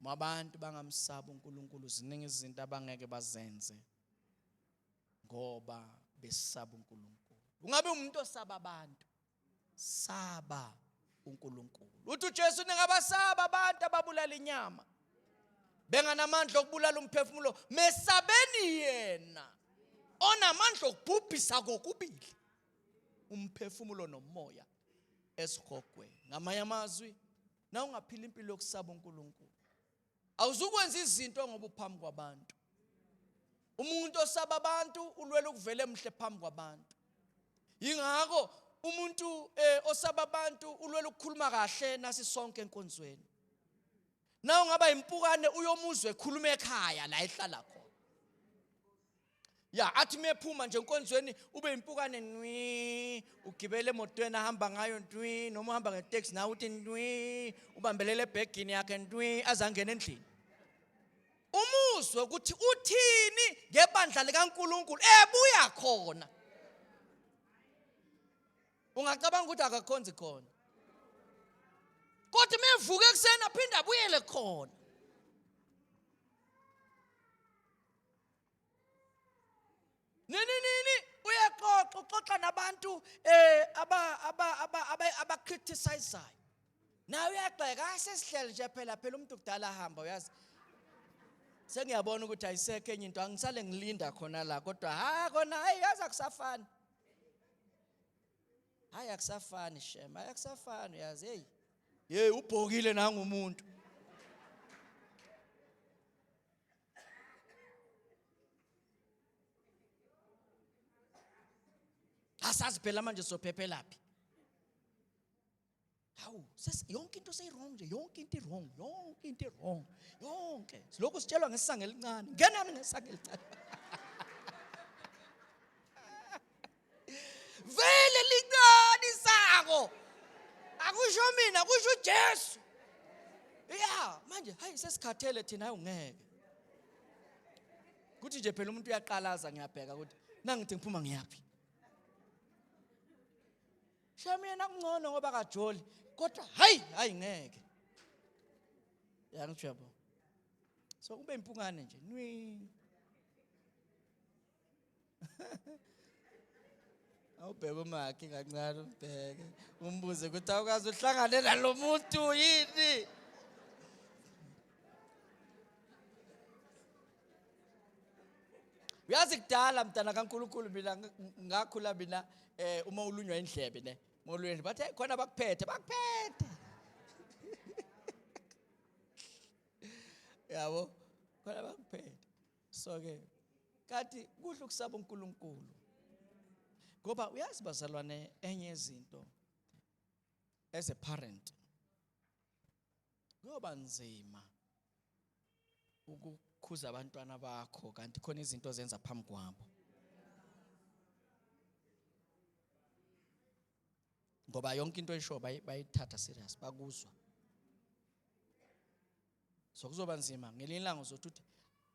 Uma abantu bangamsaba uNkulunkulu ziningi izinto abangeke bazenze ngoba besaba uNkulunkulu. Ungabe umuntu osaba abantu, saba uNkulunkulu. Uthi uJesu ningabasaba abantu ababulala inyama benganamandla okubulala umphefumulo, mesabeni yena onamandla okubhubhisa kokubili umphefumulo nomoya esihogweni. Ngamanye amazwi, na ungaphila impilo yokusaba uNkulunkulu, awuzukwenza izinto ngoba uphambi kwabantu. Umuntu osaba abantu ulwela ukuvela emhle phambi kwabantu. Yingakho umuntu osaba abantu ulwela ukukhuluma kahle nasi sonke enkonzweni. Na ungaba impukane uyomuzwe ekhuluma ekhaya la ehlala khona. Ya athi mephuma nje enkonzweni ube impukane nwi, ugibele emotweni ahamba ngayo nwi, noma uhamba ngeteksi nawe uthi nwi, ubambelele ebhegini yakhe nwi azangena endlini. Umuzwe ukuthi uthini ngebandla likaNkuluNkulu ebuya khona. Ungacabanga ukuthi akakhonzi khona. Kodwa mevuka ekuseni aphinde abuyele khona. Nini nini uyaxoxa, uxoxa nabantu eh aba aba aba aba criticizeayo. Nawe uyagxeka, asesihlele nje phela phela umuntu kudala ahamba uyazi. Sengiyabona ukuthi ayisekho enye into, angisale ngilinda khona la kodwa ha kona hayi yazi akusafani. Hayi akusafani shem, hayi akusafani uyazi hey. Hey ubhokile nangu umuntu. Asazi phela manje sophephelaphi. Hawu, yonke into seyi-wrong nje, yonke into i-wrong, yonke into i-wrong, yonke. Silokhu sitshelwa ngesango elincane. Ngenani ngesango elincane. Vele lincane isango. Akusho mina, kusho uJesu. Yeah, manje hayi sesikhathele thina hayi ungeke. Kuthi nje phela umuntu uyaqalaza ngiyabheka ukuthi nangithi ngiphuma ngiyaphi. Shame yena kungcono ngoba kajoli kodwa hayi hayi ngeke. Ya ngitsho yabo. So kube impungane nje nwi. Awubheke umakhi kancane umbheke umbuze ukuthi awukaze uhlangane nalomuntu yini. Uyazi kudala mntana kaNkuluNkulu mina ngakhula mina eh uma ulunywa indlebe ne molweni bathe khona bakuphethe bakuphethe yabo khona bakuphethe so ke kanti kuhle ukusaba uNkulunkulu ngoba uyazi bazalwane enye izinto as a parent kuyoba nzima ukukhuza abantwana bakho kanti khona izinto ozenza phambi kwabo ngoba yonke into oyishoyo bayithatha serious bakuzwa so kuzoba nzima ngelinye ilanga uzothi uthi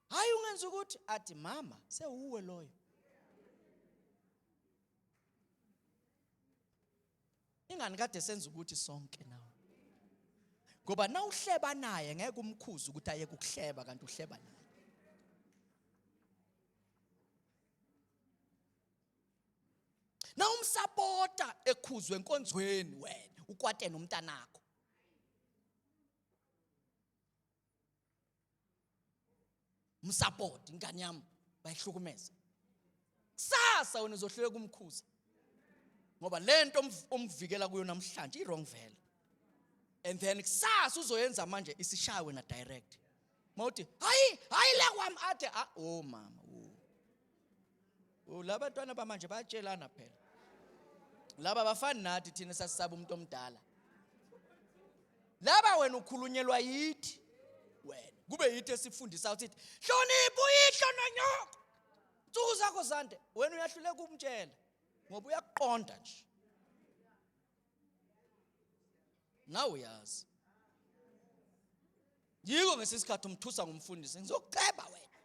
hayi ungenza ukuthi athi mama sewuwe loyo Ingani kade senza ukuthi sonke nawe. Ngoba nawuhleba naye ngeke umkhuze ukuthi ayeke ukuhleba kanti uhleba naye. Nawumsapota ekhuzwe enkonzweni wena ukwate nomntanakho. Msupport ingane yami bayihlukumeza. Kusasa wena uzohluleka umkhuza. Ngoba lento omvikela kuyo namhlanje i wrong vele. And then kusasa uzoyenza manje isishaya wena direct. Mawuthi hayi hayi la kwami athe ah oh mama oh. Oh labantwana bamanje bayatshelana phela. Laba bafani nathi thina sasisaba umuntu omdala. Laba wena ukhulunyelwa yithi wena. Kube yithi esifundisa uthi hlonipha uyihlo nonyoko. Nsuku zakho zande wena uyahluleka ukumtshela ngoba uyakuqonda nje. Nawe uyazi. Yiko ngesisikhathi umthusa ngumfundisi ngizokuceba wena.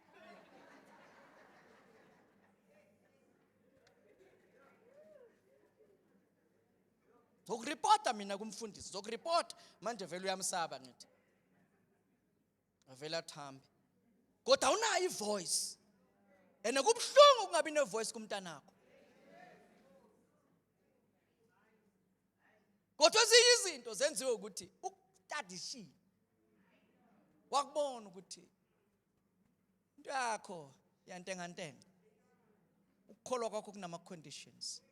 Zokuripota mina kumfundisi, zokuripota manje vele uyamsaba ngithi. Avele athambe. Kodwa unayo ivoice. Ene kubuhlungu ukungabi nevoice kumntanakho. Kodwa ezinye izinto zenziwe ukuthi ukutadishile. Wakubona ukuthi into yakho yantengantenga. Ukukholwa kwakho kunama conditions.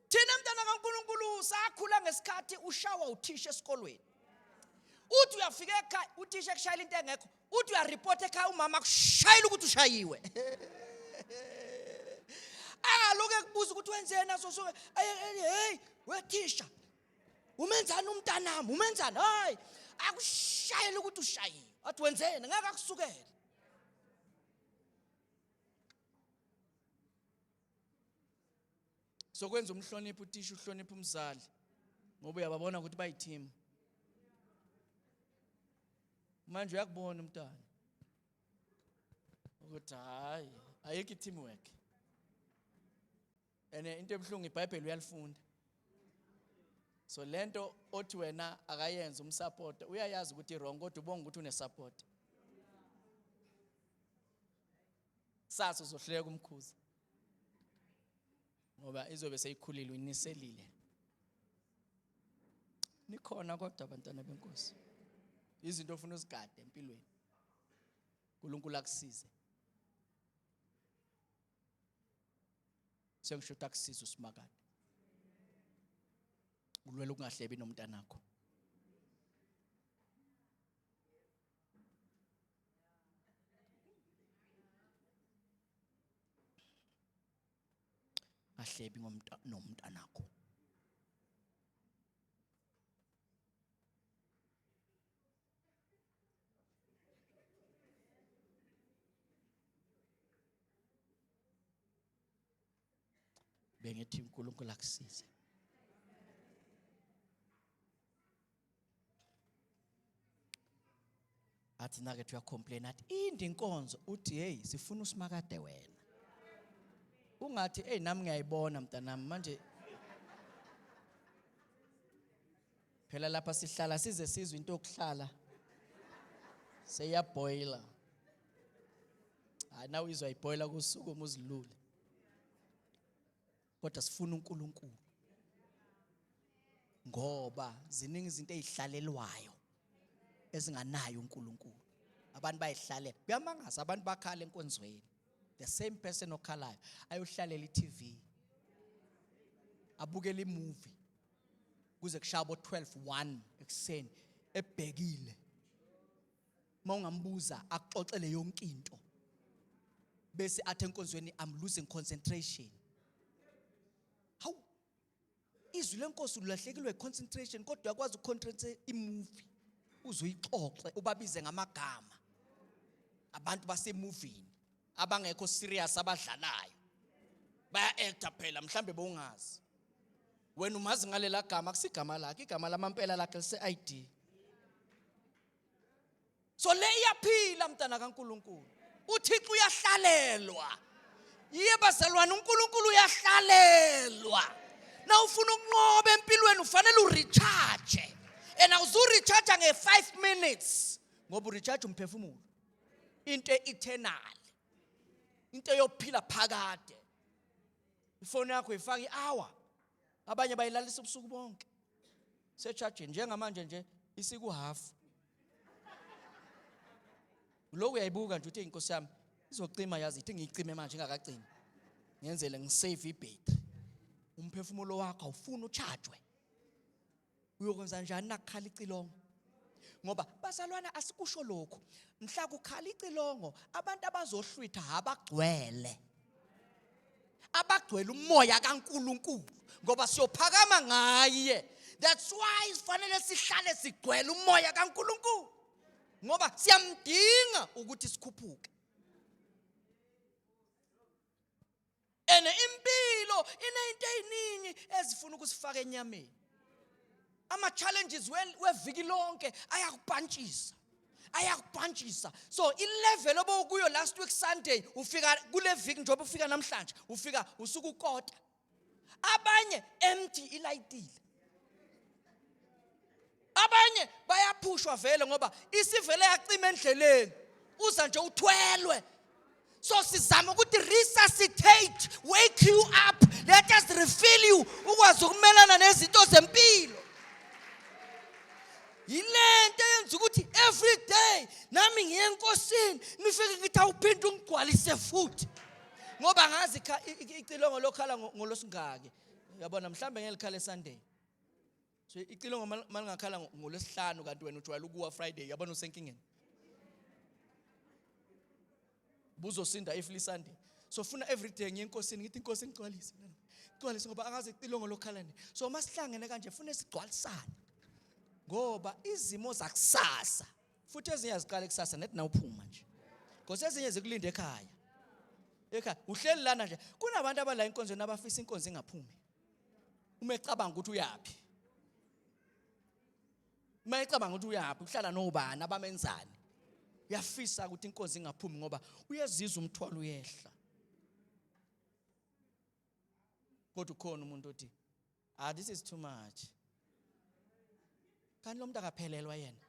Thina mntana kaNkuluNkulu sakhula ngesikhathi ushawa uthisha esikolweni. Uthi uyafika ekhaya uthisha ekushayela into engekho, uthi uyareport ekhaya umama akushayela ukuthi ushayiwe. Angaloku ekubuza ukuthi wenzeni naso suke hey wethisha umenzani umntanami umenzani hayi akushayela ukuthi ushayiwe athi wenzeni ngeke akusukele sokwenza umhlonipho utisha uhlonipha umzali ngoba uyababona ukuthi bayiteam manje uyakubona umntwana ukuthi hayi ayikho i-teamwork and into ebuhlungu iBhayibheli uyalifunda so lento othi wena akayenze umsupport uyayazi ukuthi wrong kodwa ubonga ukuthi une support sasa uzohluleka umkhuza. Ngoba izobe seyikhulile uyiniselile. Nikhona kodwa abantwana benkosi. Izinto ofuna uzigade empilweni. uNkulunkulu akusize. Sengisho ukuthi akusize usimakade. Ulwela ukungahlebi nomntanakho. Ahlebi nomntanakho. Bengithi uNkulunkulu akusize. Athi nake uyacomplain athi indi inkonzo, uthi hey, sifuna usimakade wena. Ungathi hey, nami ngiyayibona mntanami manje. Phela lapha sihlala size sizwe into yokuhlala seyaboiler. Hayi, nawe izwa iboiler kusukuma uzilule. Kodwa sifuna uNkulunkulu. Ngoba ziningi izinto ezihlalelwayo ezinganayo uNkulunkulu. Abantu bayihlalela. Kuyamangaza abantu bakhala enkonzweni. The same person okhalayo ayohlalela iTV. Abukela imovie. Kuze kushaya bo 12 1 ekuseni ebhekile. Mawungambuza akuxoxele yonke into. Bese athi enkonzweni, I'm losing concentration. Hawu, izwi lenkosi ulahlekelwe concentration, kodwa uyakwazi ukuconcentrate imovie uzoyixoxe ubabize ngamagama abantu basemovini abangekho serious abadlalayo, baya actor phela. Mhlambe bowungazi wena, umazi ngalela gama, akusigama lakhe, igama lamampela lakhe lise ID. So le iyaphila, mntana kaNkuluNkulu. UThixo uyahlalelwa. Yiye bazalwane, uNkulunkulu uyahlalelwa. Na ufuna ukunqoba empilweni ufanele urecharge, and awuzurecharge nge-5 minutes, ngoba urecharge umphefumulo, into eternal, into eyophila phakade. Ifoni yakho ifaka i-hour, abanye bayilalisa ubusuku bonke secharging. Njengamanje nje isiku half. Lokhu uyayibuka nje uthi inkosi yami izocima, yazi ithi ngiyicime manje ingakacimi, ngenzele ngisave ibattery. Umphefumulo wakho awufuni uchargewe. Uyokwenza njani nakukhala icilongo? Ngoba bazalwana, asikusho lokhu, mhla kukhala icilongo abantu abazohlwitha abagcwele, abagcwele umoya kaNkuluNkulu, ngoba siyophakama ngaye. That's why sifanele sihlale sigcwele umoya kaNkuluNkulu, ngoba siyamdinga ukuthi sikhuphuke. Ene impilo inento eziningi ezifuna ukusifaka enyameni. Ama challenges weviki lonke ayakupantshisa, ayakupantshisa. So ilevel obowukuyo last week Sunday, ufika kule viki, njengoba ufika namhlanje, ufika usukukota. Abanye empty ilayitile, abanye bayaphushwa vele ngoba isivele yacima endleleni, uza nje uthwelwe. So sizama ukuthi resuscitate, wake you up, let us refill you ukwazi ukumelana nezinto zempilo. Yilento eyenza ukuthi every day nami ngiye enkosini, ngifike ngithi awuphinde ungigcwalise futhi, ngoba ngazi icilongo lokhala ngolosingaki. Uyabona, mhlambe ngelikhala eSunday. So icilongo malingakhala ngolwesihlanu, kanti wena ujwayele ukuwa Friday, yabona usenkingeni. Buzosinda if liSunday. So funa every day ngiye enkosini ngithi inkosi ngigcwalise, ngigcwalise, ngoba angazi icilongo lokhala nini. So masihlangene kanje funa sigcwalisane, ngoba izimo zakusasa futhi ezinye aziqala kusasa nethi nawuphuma nje, because ezinye zikulinde ekhaya. Ekhaya uhleli lana nje, kunabantu abala enkonzweni abafisa inkonzo ingaphumi. Uma ecabanga ukuthi uyaphi, uma ecabanga ukuthi uyaphi, uhlala nobani, abamenzani, uyafisa ukuthi inkonzo ingaphumi, ngoba uyezizwa umthwalo uyehla. Kodwa ukhona umuntu othi, ah, this is too much. Kanti lo muntu akaphelelwa yena,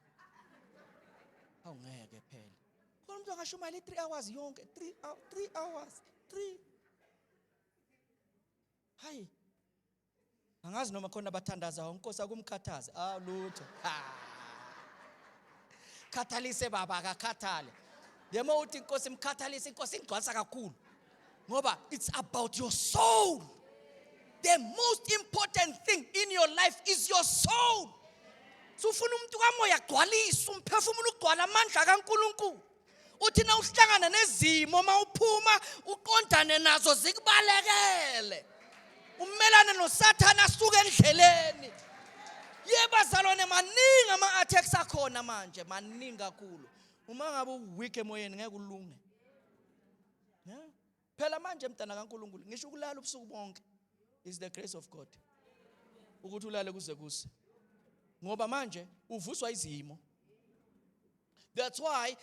awungeke phela. Khona umuntu angashumayela i-3 hours yonke, 3 hours, 3. Hayi, angazi noma khona abathandazayo, inkosi akumkhathaze. Ah, lutho. Khathalise baba, akakhathale. The more uthi inkosi imkhathalise, inkosi ingcwalisa kakhulu, ngoba it's about your soul. The most important thing in your life is your soul. Sufuna umuntu kamoya agcwalise umphefumulo, ugcwala amandla kaNkuluNkulu. Uthi na uhlangana nezimo, mawuphuma uqondane nazo zikubalekele, umelane noSathana asuke endleleni. Yebazalwane, maningi ama-attacks akhona manje, maningi kakhulu. Uma ngabe uweak emoyeni, ngeke ulunge. Yeah? Phela manje, mntana kaNkuluNkulu, ngisho ukulala ubusuku bonke is the grace of God, ukuthi ulale kuze kuse, ngoba manje uvuswa izimo. That's why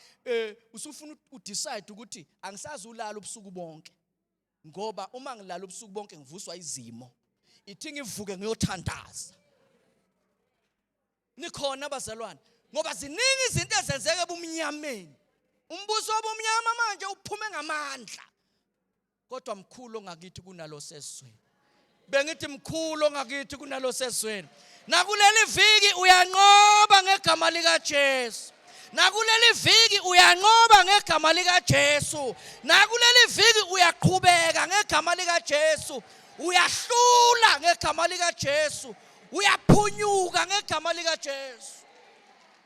usufuna udecide ukuthi angisazi ulala ubusuku bonke, ngoba uma ngilala ubusuku bonke ngivuswa izimo, ithi ngivuke ngiyothandaza. Nikhona abazalwane? Ngoba ziningi izinto ezenzeka ebumnyameni. Umbuso wobumnyama manje uphume ngamandla, kodwa mkhulu ongakithi kunalo sezweni. Bengithi mkhulu ongakithi kunalo sezweni. Nakuleli viki uyanqoba ngegama likaJesu. Nakuleli viki uyanqoba ngegama likaJesu. Nakuleli viki uyaqhubeka ngegama likaJesu. Uyahlula ngegama likaJesu. Uyaphunyuka ngegama likaJesu.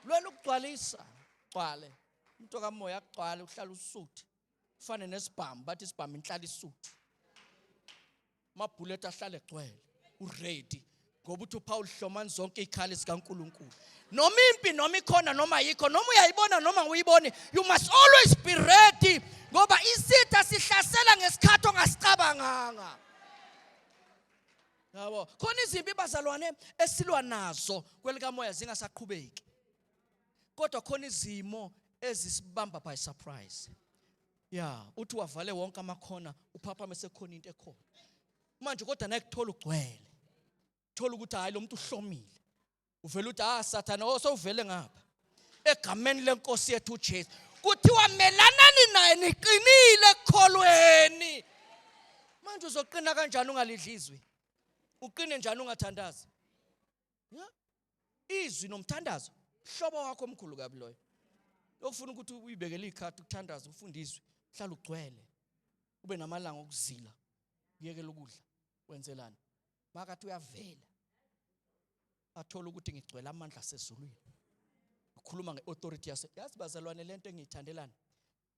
Lwela ukugcwalisa, gcwale umuntu kamoya, agcwale, uhlala usuthi ufane nesibhamu. Bathi isibhamu inhlala isuthu, amabullet ahlale egcwele, uready, ngoba uthi uPaul, "Hlomani zonke izikhali zikaNkuluNkulu." Noma impi noma ikhona noma yikho, noma uyayibona noma uyiboni, you must always be ready, ngoba isitha sihlasela ngesikhathi ongasicabanganga. Yabo, khona izimpi, bazalwane, esilwa nazo kwelikamoya zingasaqhubeki, kodwa khona izimo ezisibamba by surprise. Ya, uthi wavale wonke amakhona, uphaphame sekukhona into ekhona manje, kodwa nayikuthola ugcwele, thola ukuthi hayi, lo muntu uhlomile. Uvela uthi, "Ah, Sathana, oh, sowuvele ngapha." Egameni lenkosi yethu uJesu, kuthiwa melanani naye niqinile ekukholweni. Manje uzoqina kanjani ungalidli izwi? Uqine njani ungathandazi? Ya, izwi nomthandazo hlobo wakho omkhulu kabi loyo. Okufuna ukuthi uyibekele ikhadi, ukuthandaza, ufunde izwi, hlala ugcwele, ube namalanga okuzila, uyekela ukudla. Wenzelani? Makathi uyavela, athola ukuthi ngigcwele amandla asezulwini, ukhuluma ngeauthority yase. Yazi bazalwane, lento engiyithandelana,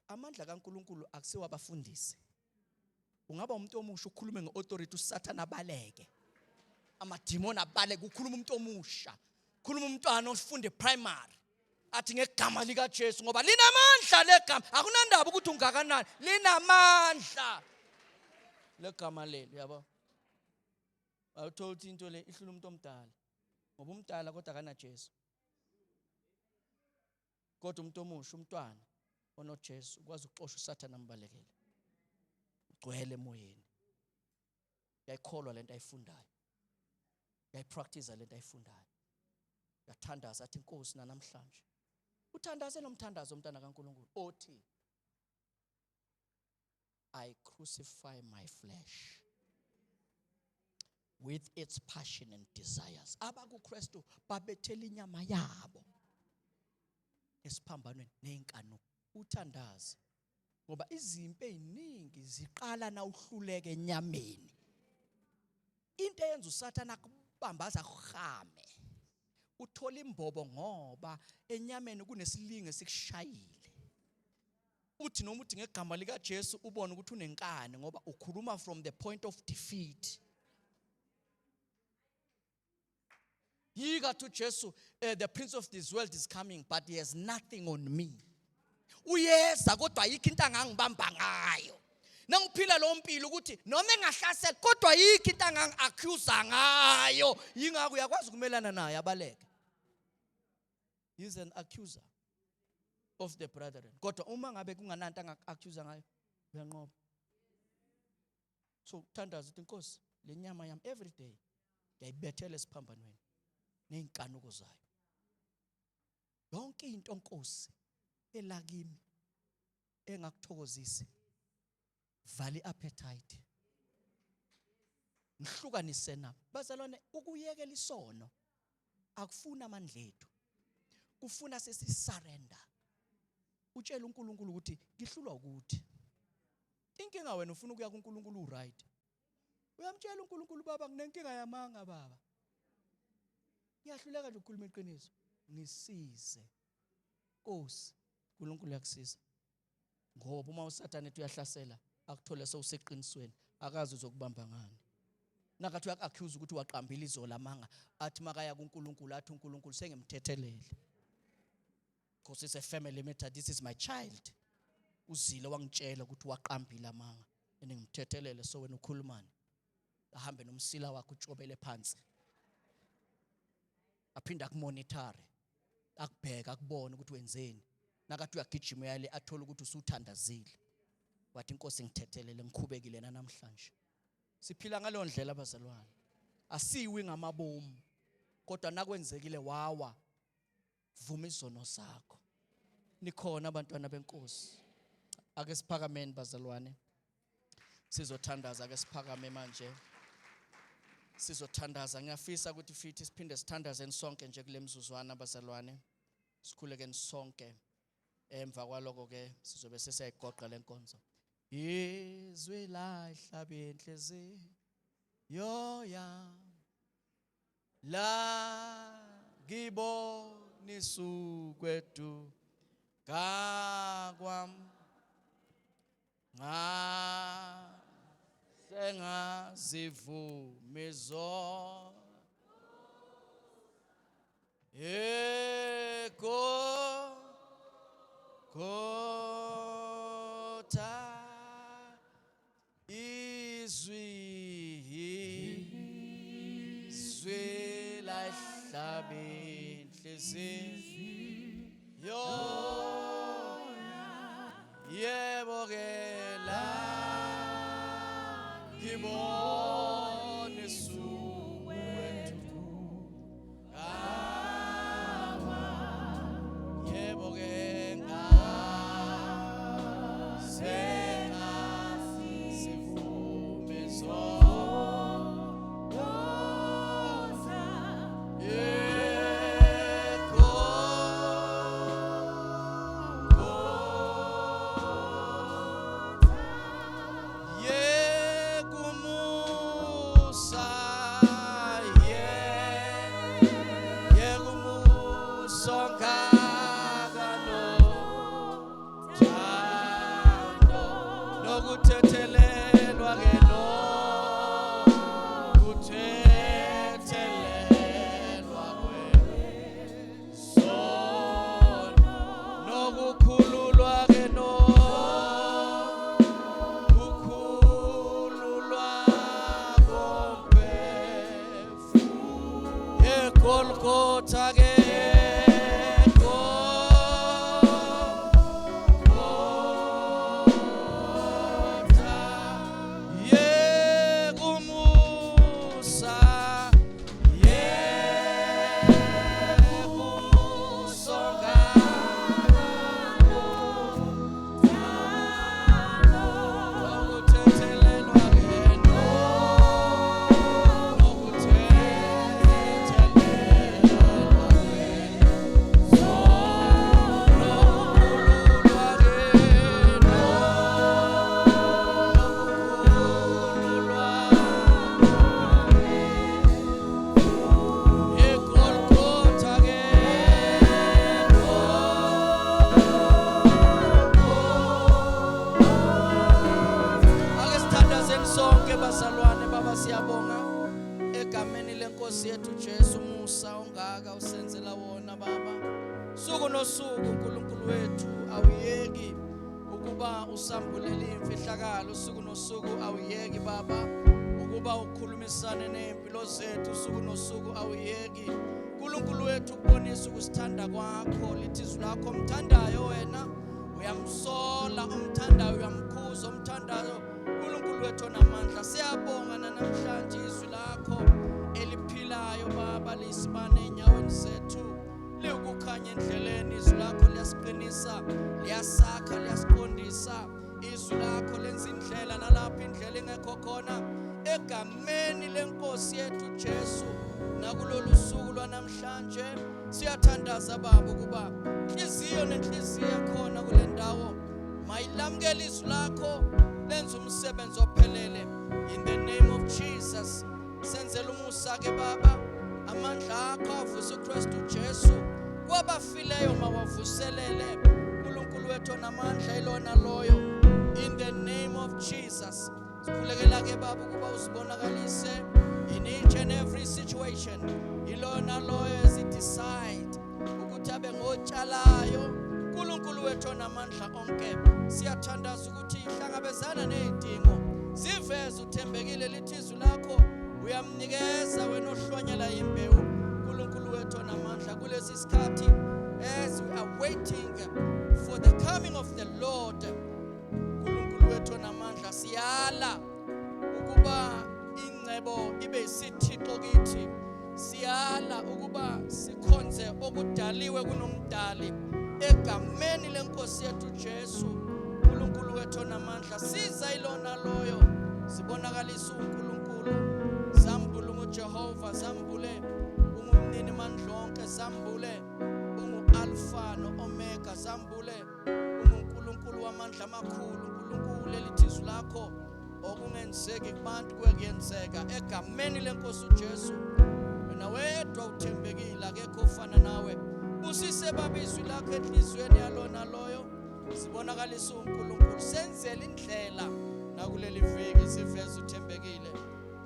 amandla kaNkuluNkulu akusiwa abafundisi. Ungaba umuntu omusha, ukhulume ngeauthority, uSathana abaleke, amadimoni abaleke. Ukhuluma umuntu omusha, khuluma umntwana ofunde primary, athi ngegama likaJesu, ngoba linamandla legama. Akunandaba ukuthi ungakanani, linamandla legama leli. Yabo, awuthola ukuthi into le ihlula umuntu omdala, ngoba umdala kodwa akanaJesu. Kodwa umuntu omusha, umntwana onoJesu, ukwazi ukuxosha uSathana ambalekele. Ugcwele emoyeni, uyayikholwa lento ayifundayo, uyayipractice lento ayifundayo, uyathandaza, athi, "Inkosi, namhlanje." Uthandaze nomthandazo, umntana kaNkuluNkulu, othi, "I crucify my flesh with its passion and desires." AbakuKristu babethela inyama yabo esiphambanweni nezinkanuko. Uthandaze, ngoba izimpi eziningi ziqala na uhluleke enyameni. Into eyenza uSathana akubambaza, akuhame, uthola imbobo, ngoba enyameni kunesilinge esikushayile. Uthi noma uthi ngegama likaJesu, ubone ukuthi unenkani, ngoba ukhuluma from the point of defeat. Yika to Jesu, "The prince of this world is coming, but he has nothing on me." Uyeza, kodwa ayikho into angangibamba ngayo. Nangiphila lo mpilo ukuthi noma engahlasela, kodwa ayikho into angangi-accuse ngayo. Yingakho uyakwazi ukumelana naye, abaleke. He's an accuser of the brethren. Kodwa uma ngabe kungananto angaku-accuse ngayo, uyanqoba. So uthandaza uthi, "Inkosi, le nyama yami every day ngiyayibethela esiphambanweni ney'nkanuko zayo. Yonke into, Nkosi, elakimi engakuthokozisi, vala i-appetite." Ngihlukanise nabo. Bazalwane, ukuyekela isono akufuna amandla ethu, kufuna sesisurrender. Utshela uNkulunkulu ukuthi ngihlulwa ukuthi inkinga, wena ufuna ukuya kuNkulunkulu, right? Uyamtshela uNkulunkulu, "Baba, nginenkinga yamanga, baba, ngiyahluleka nje ukukhuluma iqiniso, ngisize Nkosi." uNkulunkulu uyakusiza, ngoba uma uSathane ethi uyahlasela akuthole sewuseqinisweni, akazi uzokubamba ngani. Nakathi uyaku-accuse ukuthi waqambile izolo amanga, athi makaya kuNkulunkulu athi, "UNkulunkulu sengimthethelele because it's a family matter. This is my child. Uzile wangitshela ukuthi waqambile amanga and ngimthethelele, so wena ukhulumani?" Ahambe nomsila wakhe utshobele phansi, aphinde akumonitare, akubheka, akubone ukuthi wenzeni. Nakathi uyagijima uyale, athole ukuthi usuthandazile wathi, "Inkosi ngithethelele, ngikhubekile namhlanje." Siphila ngaleyo ndlela, bazalwane. Asiwi ngamabomu, kodwa nakwenzekile wawa, vuma izono zakho. Nikhona, abantwana benkosi? Ake siphakameni, bazalwane, sizothandaza. Ake siphakame manje, sizothandaza. Ngiyafisa ukuthi futhi siphinde sithandazeni sonke nje kule mzuzwana, bazalwane. Sikhulekeni sonke. Emva kwaloko ke sizobe sesiyayigoqa lenkonzo. Izwi lahlaba inhliziyo yami, la ngibonisa ukweduka kwami, nga sengazivuma izono ego kotha. Izwi lahlaba inhliziyo, yebo ke, la ngibona isukwethu, yebo ke, ngase sivume izono. Yego yekumusa, yekumusa ngakano thando, nokuthethelelwa ke, nokuthethelelwa kwezono, nokukhululwa ke, nokukhululwa komphefumulo eGolgotha ke. Golgotha, yekumusa, yekumusa nokuthethelelwa ke, nokuthethelelwa nokukhululwa ke, nokukhululwa eGolgotha ke. Ake sithandazeni sonke, bazalwane. Baba, siyabonga egameni lenkosi yethu Jesu, musa ongaka usenzela wona, Baba. Suku nosuku, uNkulunkulu wethu, awuyeki ukuba usambulele imfihlakalo. Suku nosuku awuyeki, Baba, ukuba ukhulumisane nezimpilo zethu. Suku nosuku awuyeki, uNkulunkulu wethu, ukubonisa ukusithanda kwakho. Lithi izwi lakho, umthandayo wena uyamsola, umthandayo uyamkhuza, umthandayo, uNkulunkulu wethu onamandla. Siyabonga namhlanje izwi lakho eliphilayo, Baba, lisibane enyaweni zethu, liwukukhanya endleleni. Izwi lakho liyasiqinisa, liyasakha, liyasiqondisa. Izwi lakho lenza indlela nalapho indlela ingekho khona. Egameni lenkosi yethu Jesu, nakulolu suku lwanamhlanje siyathandaza Baba ukuba inhliziyo nenhliziyo ekhona kule ndawo mayilamukele izwi lakho, lenze umsebenzi ophelele. In the name of Jesus, senzela umusa ke Baba, amandla akho avusa uKristu Jesu kwabafileyo mawavuselele. uNkulunkulu wethu namandla ilona loyo. In the name of Jesus, sikhulekela ke Baba ukuba usibonakalise in each and every situation. Ilona loyo as he decide ukuthi abe ngotshalayo, uNkulunkulu wethu onamandla onke, siyathandaza ukuthi ihlangabezana nezidingo, ziveze uthembekile. Lithi izwi lakho uyamnikeza wena ohlwanyela imbewu. uNkulunkulu wethu onamandla, kulesi sikhathi as we are waiting for the coming of the Lord, uNkulunkulu wethu onamandla, siyala ukuba ingcebo ibe isithixo kithi, siyala ukuba sikhonze okudaliwe kunomdali. Egameni lenkosi yethu Jesu, uNkulunkulu wethu onamandla, siza ilona loyo, sibonakalisa uNkulunkulu, zambule unguJehova, zambule ungumnini mandla onke, zambule ungu-Alpha no-Omega, zambule unguNkulunkulu wamandla amakhulu. uNkulunkulu, elithi izwi lakho okungenzeki kubantu kuyenzeka. Egameni lenkosi uJesu, wena wedwa uthembekile, akekho ofana nawe. Busise Baba izwi lakho enhliziyweni yalona loyo, sibonakalisa uNkulunkulu, senzele indlela nakuleli viki, siveze uthembekile.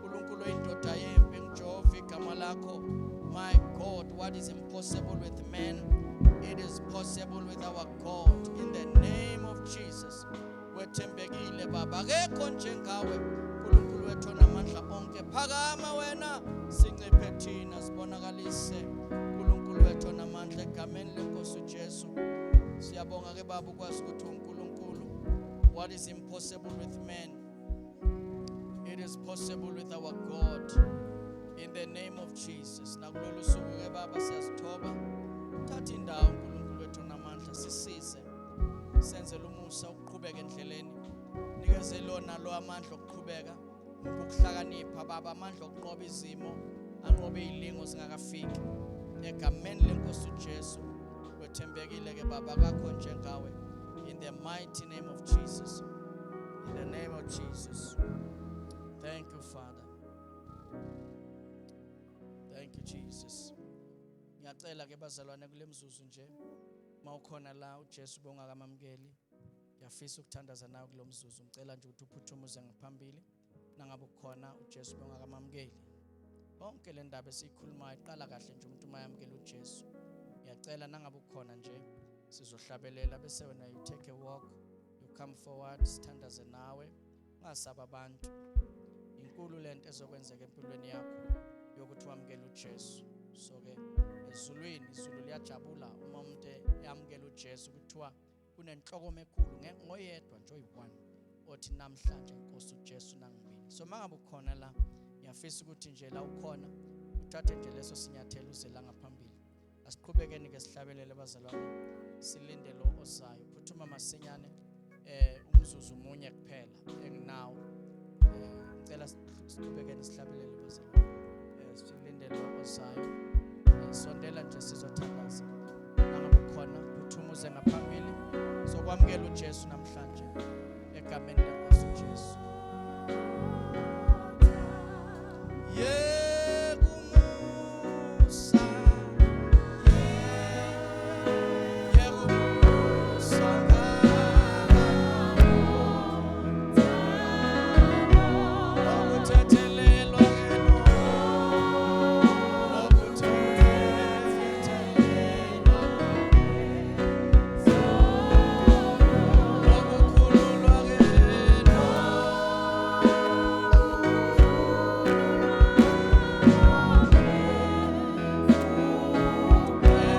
uNkulunkulu oyindoda yempi, nguJehova igama lakho. My God, what is impossible with man, it is possible with our God. In the name of Jesus, wethembekile Baba, akekho njengawe. uNkulunkulu wethu onamandla onke, phakama wena, sinciphe thina, sibonakalise uNkulunkulu wethu onamandla. Egameni lenkosi uJesu, siyabonga ke Baba ukwazi ukuthi uNkulunkulu, what is impossible with man, it is possible with our God. In the name of Jesus, nakulolu suku ke Baba siyazithoba, thatha indawo uNkulunkulu wethu onamandla, sisize, senzele umusa ukuqhubeka endleleni, nikeze lona lo amandla okuqhubeka, ukuhlakanipha Baba, amandla okunqoba izimo, anqobe izilingo zingakafiki. Egameni lenkosi uJesu, wethembekile ke Baba, akakho njengawe. In the mighty name of Jesus, in the name of Jesus. Thank you, Father. Thank you, Jesus. Ngiyacela ke bazalwane, kule mzuzu nje, mawukhona la uJesu bongakamamukeli, ngiyafisa ukuthandaza nawe kulo mzuzu. Ngicela nje ukuthi uphuthume uze ngaphambili nangabe ukhona uJesu bongakamamukeli. Bonke le ndaba esiyikhulumayo iqala kahle nje umuntu mayamukela uJesu. Ngiyacela nangabe ukhona nje, sizohlabelela bese wena you take a walk, you come forward, sithandaze nawe. Ungasaba abantu, inkulu lento ezokwenzeka empilweni yakho yokuthi wamukele uJesu. So ke ezulwini, izulu liyajabula uma umuntu eyamukela uJesu. Kuthiwa kunenhlokomo ekhulu ngoyedwa nje oyi-one othi namhlanje Nkosi uJesu nangibili. So mangabe ukhona la, ngiyafisa ukuthi nje la ukhona uthathe nje leso sinyathelo uze la ngaphambili. Asiqhubekeni ke sihlabelele bazalwane, silinde lo ozayo. Phuthuma masinyane, umzuzu munye kuphela enginawo. Ngicela siqhubekeni sihlabelele bazalwane, silinde lo ozayo. Sondela nje sizothandaza. Nangabe ukhona, phuthuma uze ngaphambili, sokwamukela uJesu namhlanje egameni lenkosi uJesu. Yekumusa, yekumusa nokuthethelelwa ke nokuthethelelwa nokukhululwa ke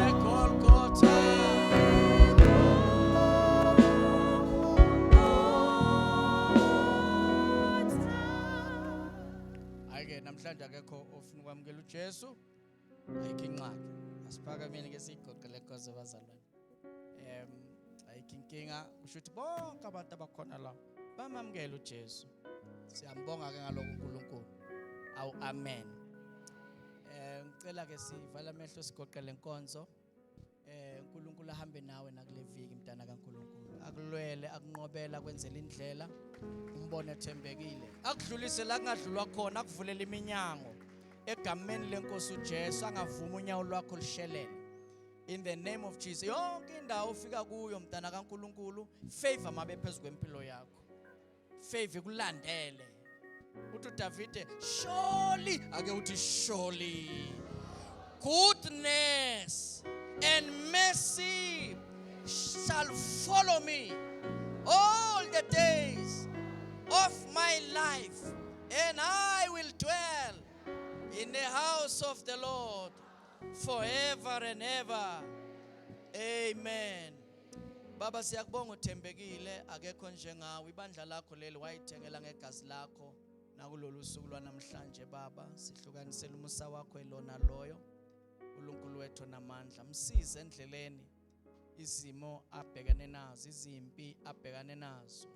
eGolgotha. Hayi-ke namhlanje akekho ofuna ukwamukela uJesu, ayikho ingxaki. Asiphakameni ke siyigoqele inkonzo bazalwane. Ayikho inkinga, kusho ukuthi bonke abantu abakhona la bamamukela uJesu. Siyambonga ke ngalokho uNkulunkulu. Awu, amen. Ngicela ke sivala amehlo, sigoqele inkonzo. UNkulunkulu ahambe nawe nakule viki, mntana kaNkulunkulu. Akulwele, akunqobela, kwenzela indlela. Umbone ethembekile. Akudlulise la kungadlulwa khona, akuvulela iminyango. Egameni lenkosi uJesu, angavuma unyawo lwakho lishelele. In the name of Jesus. Yonke indawo ofika kuyo, mntana kaNkulunkulu, favor mabe phezulu kwempilo yakho. Favor ikulandele. Uthi uDavide, surely, ake uthi surely, goodness and mercy shall follow me all the days of my life, and I will dwell in the house of the Lord forever and ever. Amen. Baba, siyakubonga, uthembekile, akekho njengawe. Ibandla lakho leli wayithengela ngegazi lakho. Nakulolu suku lwanamhlanje, Baba, sihlukanisela umusa wakho elona loyo. uNkulunkulu wethu namandla, msize endleleni, izimo abhekane nazo, izimpi abhekane nazo.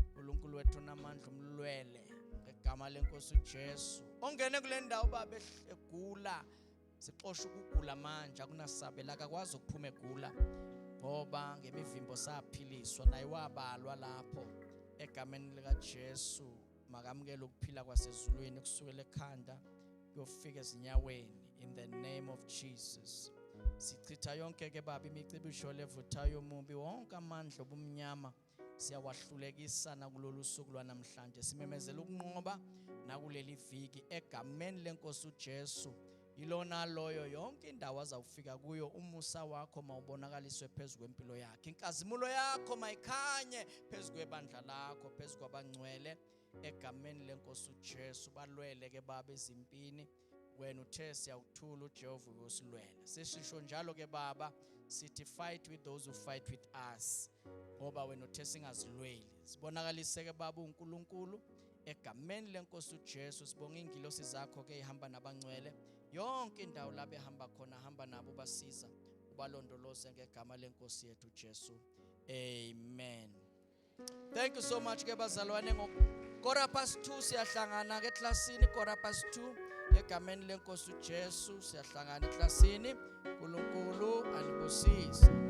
uNkulunkulu wethu namandla, umlwele ngegama lenkosi uJesu. Ongene kule ndawo, Baba, egula, sixosha ukugula manje, akunasabela, akakwazi ukuphuma egula, ngoba ngemivimbo saphiliswa, naye wabalwa lapho. Egameni lika Jesu, makamukele ukuphila kwasezulwini kusukela ekhanda kuyofika ezinyaweni, in the name of Jesus. Sichitha yonke ke, Baba, imicibisho levuthayo yomubi, wonke amandla obumnyama siyawahlulekisa nakulolu suku lwanamhlanje. Simemezela ukunqoba nakuleli viki egameni lenkosi uJesu. Ilona loyo, yonke indawo azawufika kuyo, umusa wakho mawubonakaliswe phezu kwempilo yakhe, inkazimulo yakho mayikhanye phezu kwebandla lakho, phezu kwabangcwele, egameni lenkosi uJesu. Balwele ke, Baba, ezimpini. Wena uthe siyawuthula, uJehova uyosilwela. Sesisho njalo ke, Baba, sithi fight with those who fight with us, ngoba wena uthe singazilweli. Sibonakalise ke, Baba uNkulunkulu, egameni lenkosi uJesu. Sibonga ingilosi zakho ke ihamba nabangcwele yonke indawo la behamba khona, hamba nabo, basiza, ubalondoloze ngegama lenkosi yethu uJesu. Amen. Thank you so much ke, bazalwane. Ngo 2:15 siyahlangana ke eklasini, 2:15, egameni lenkosi uJesu. Siyahlangana eklasini. uNkulunkulu anibusise.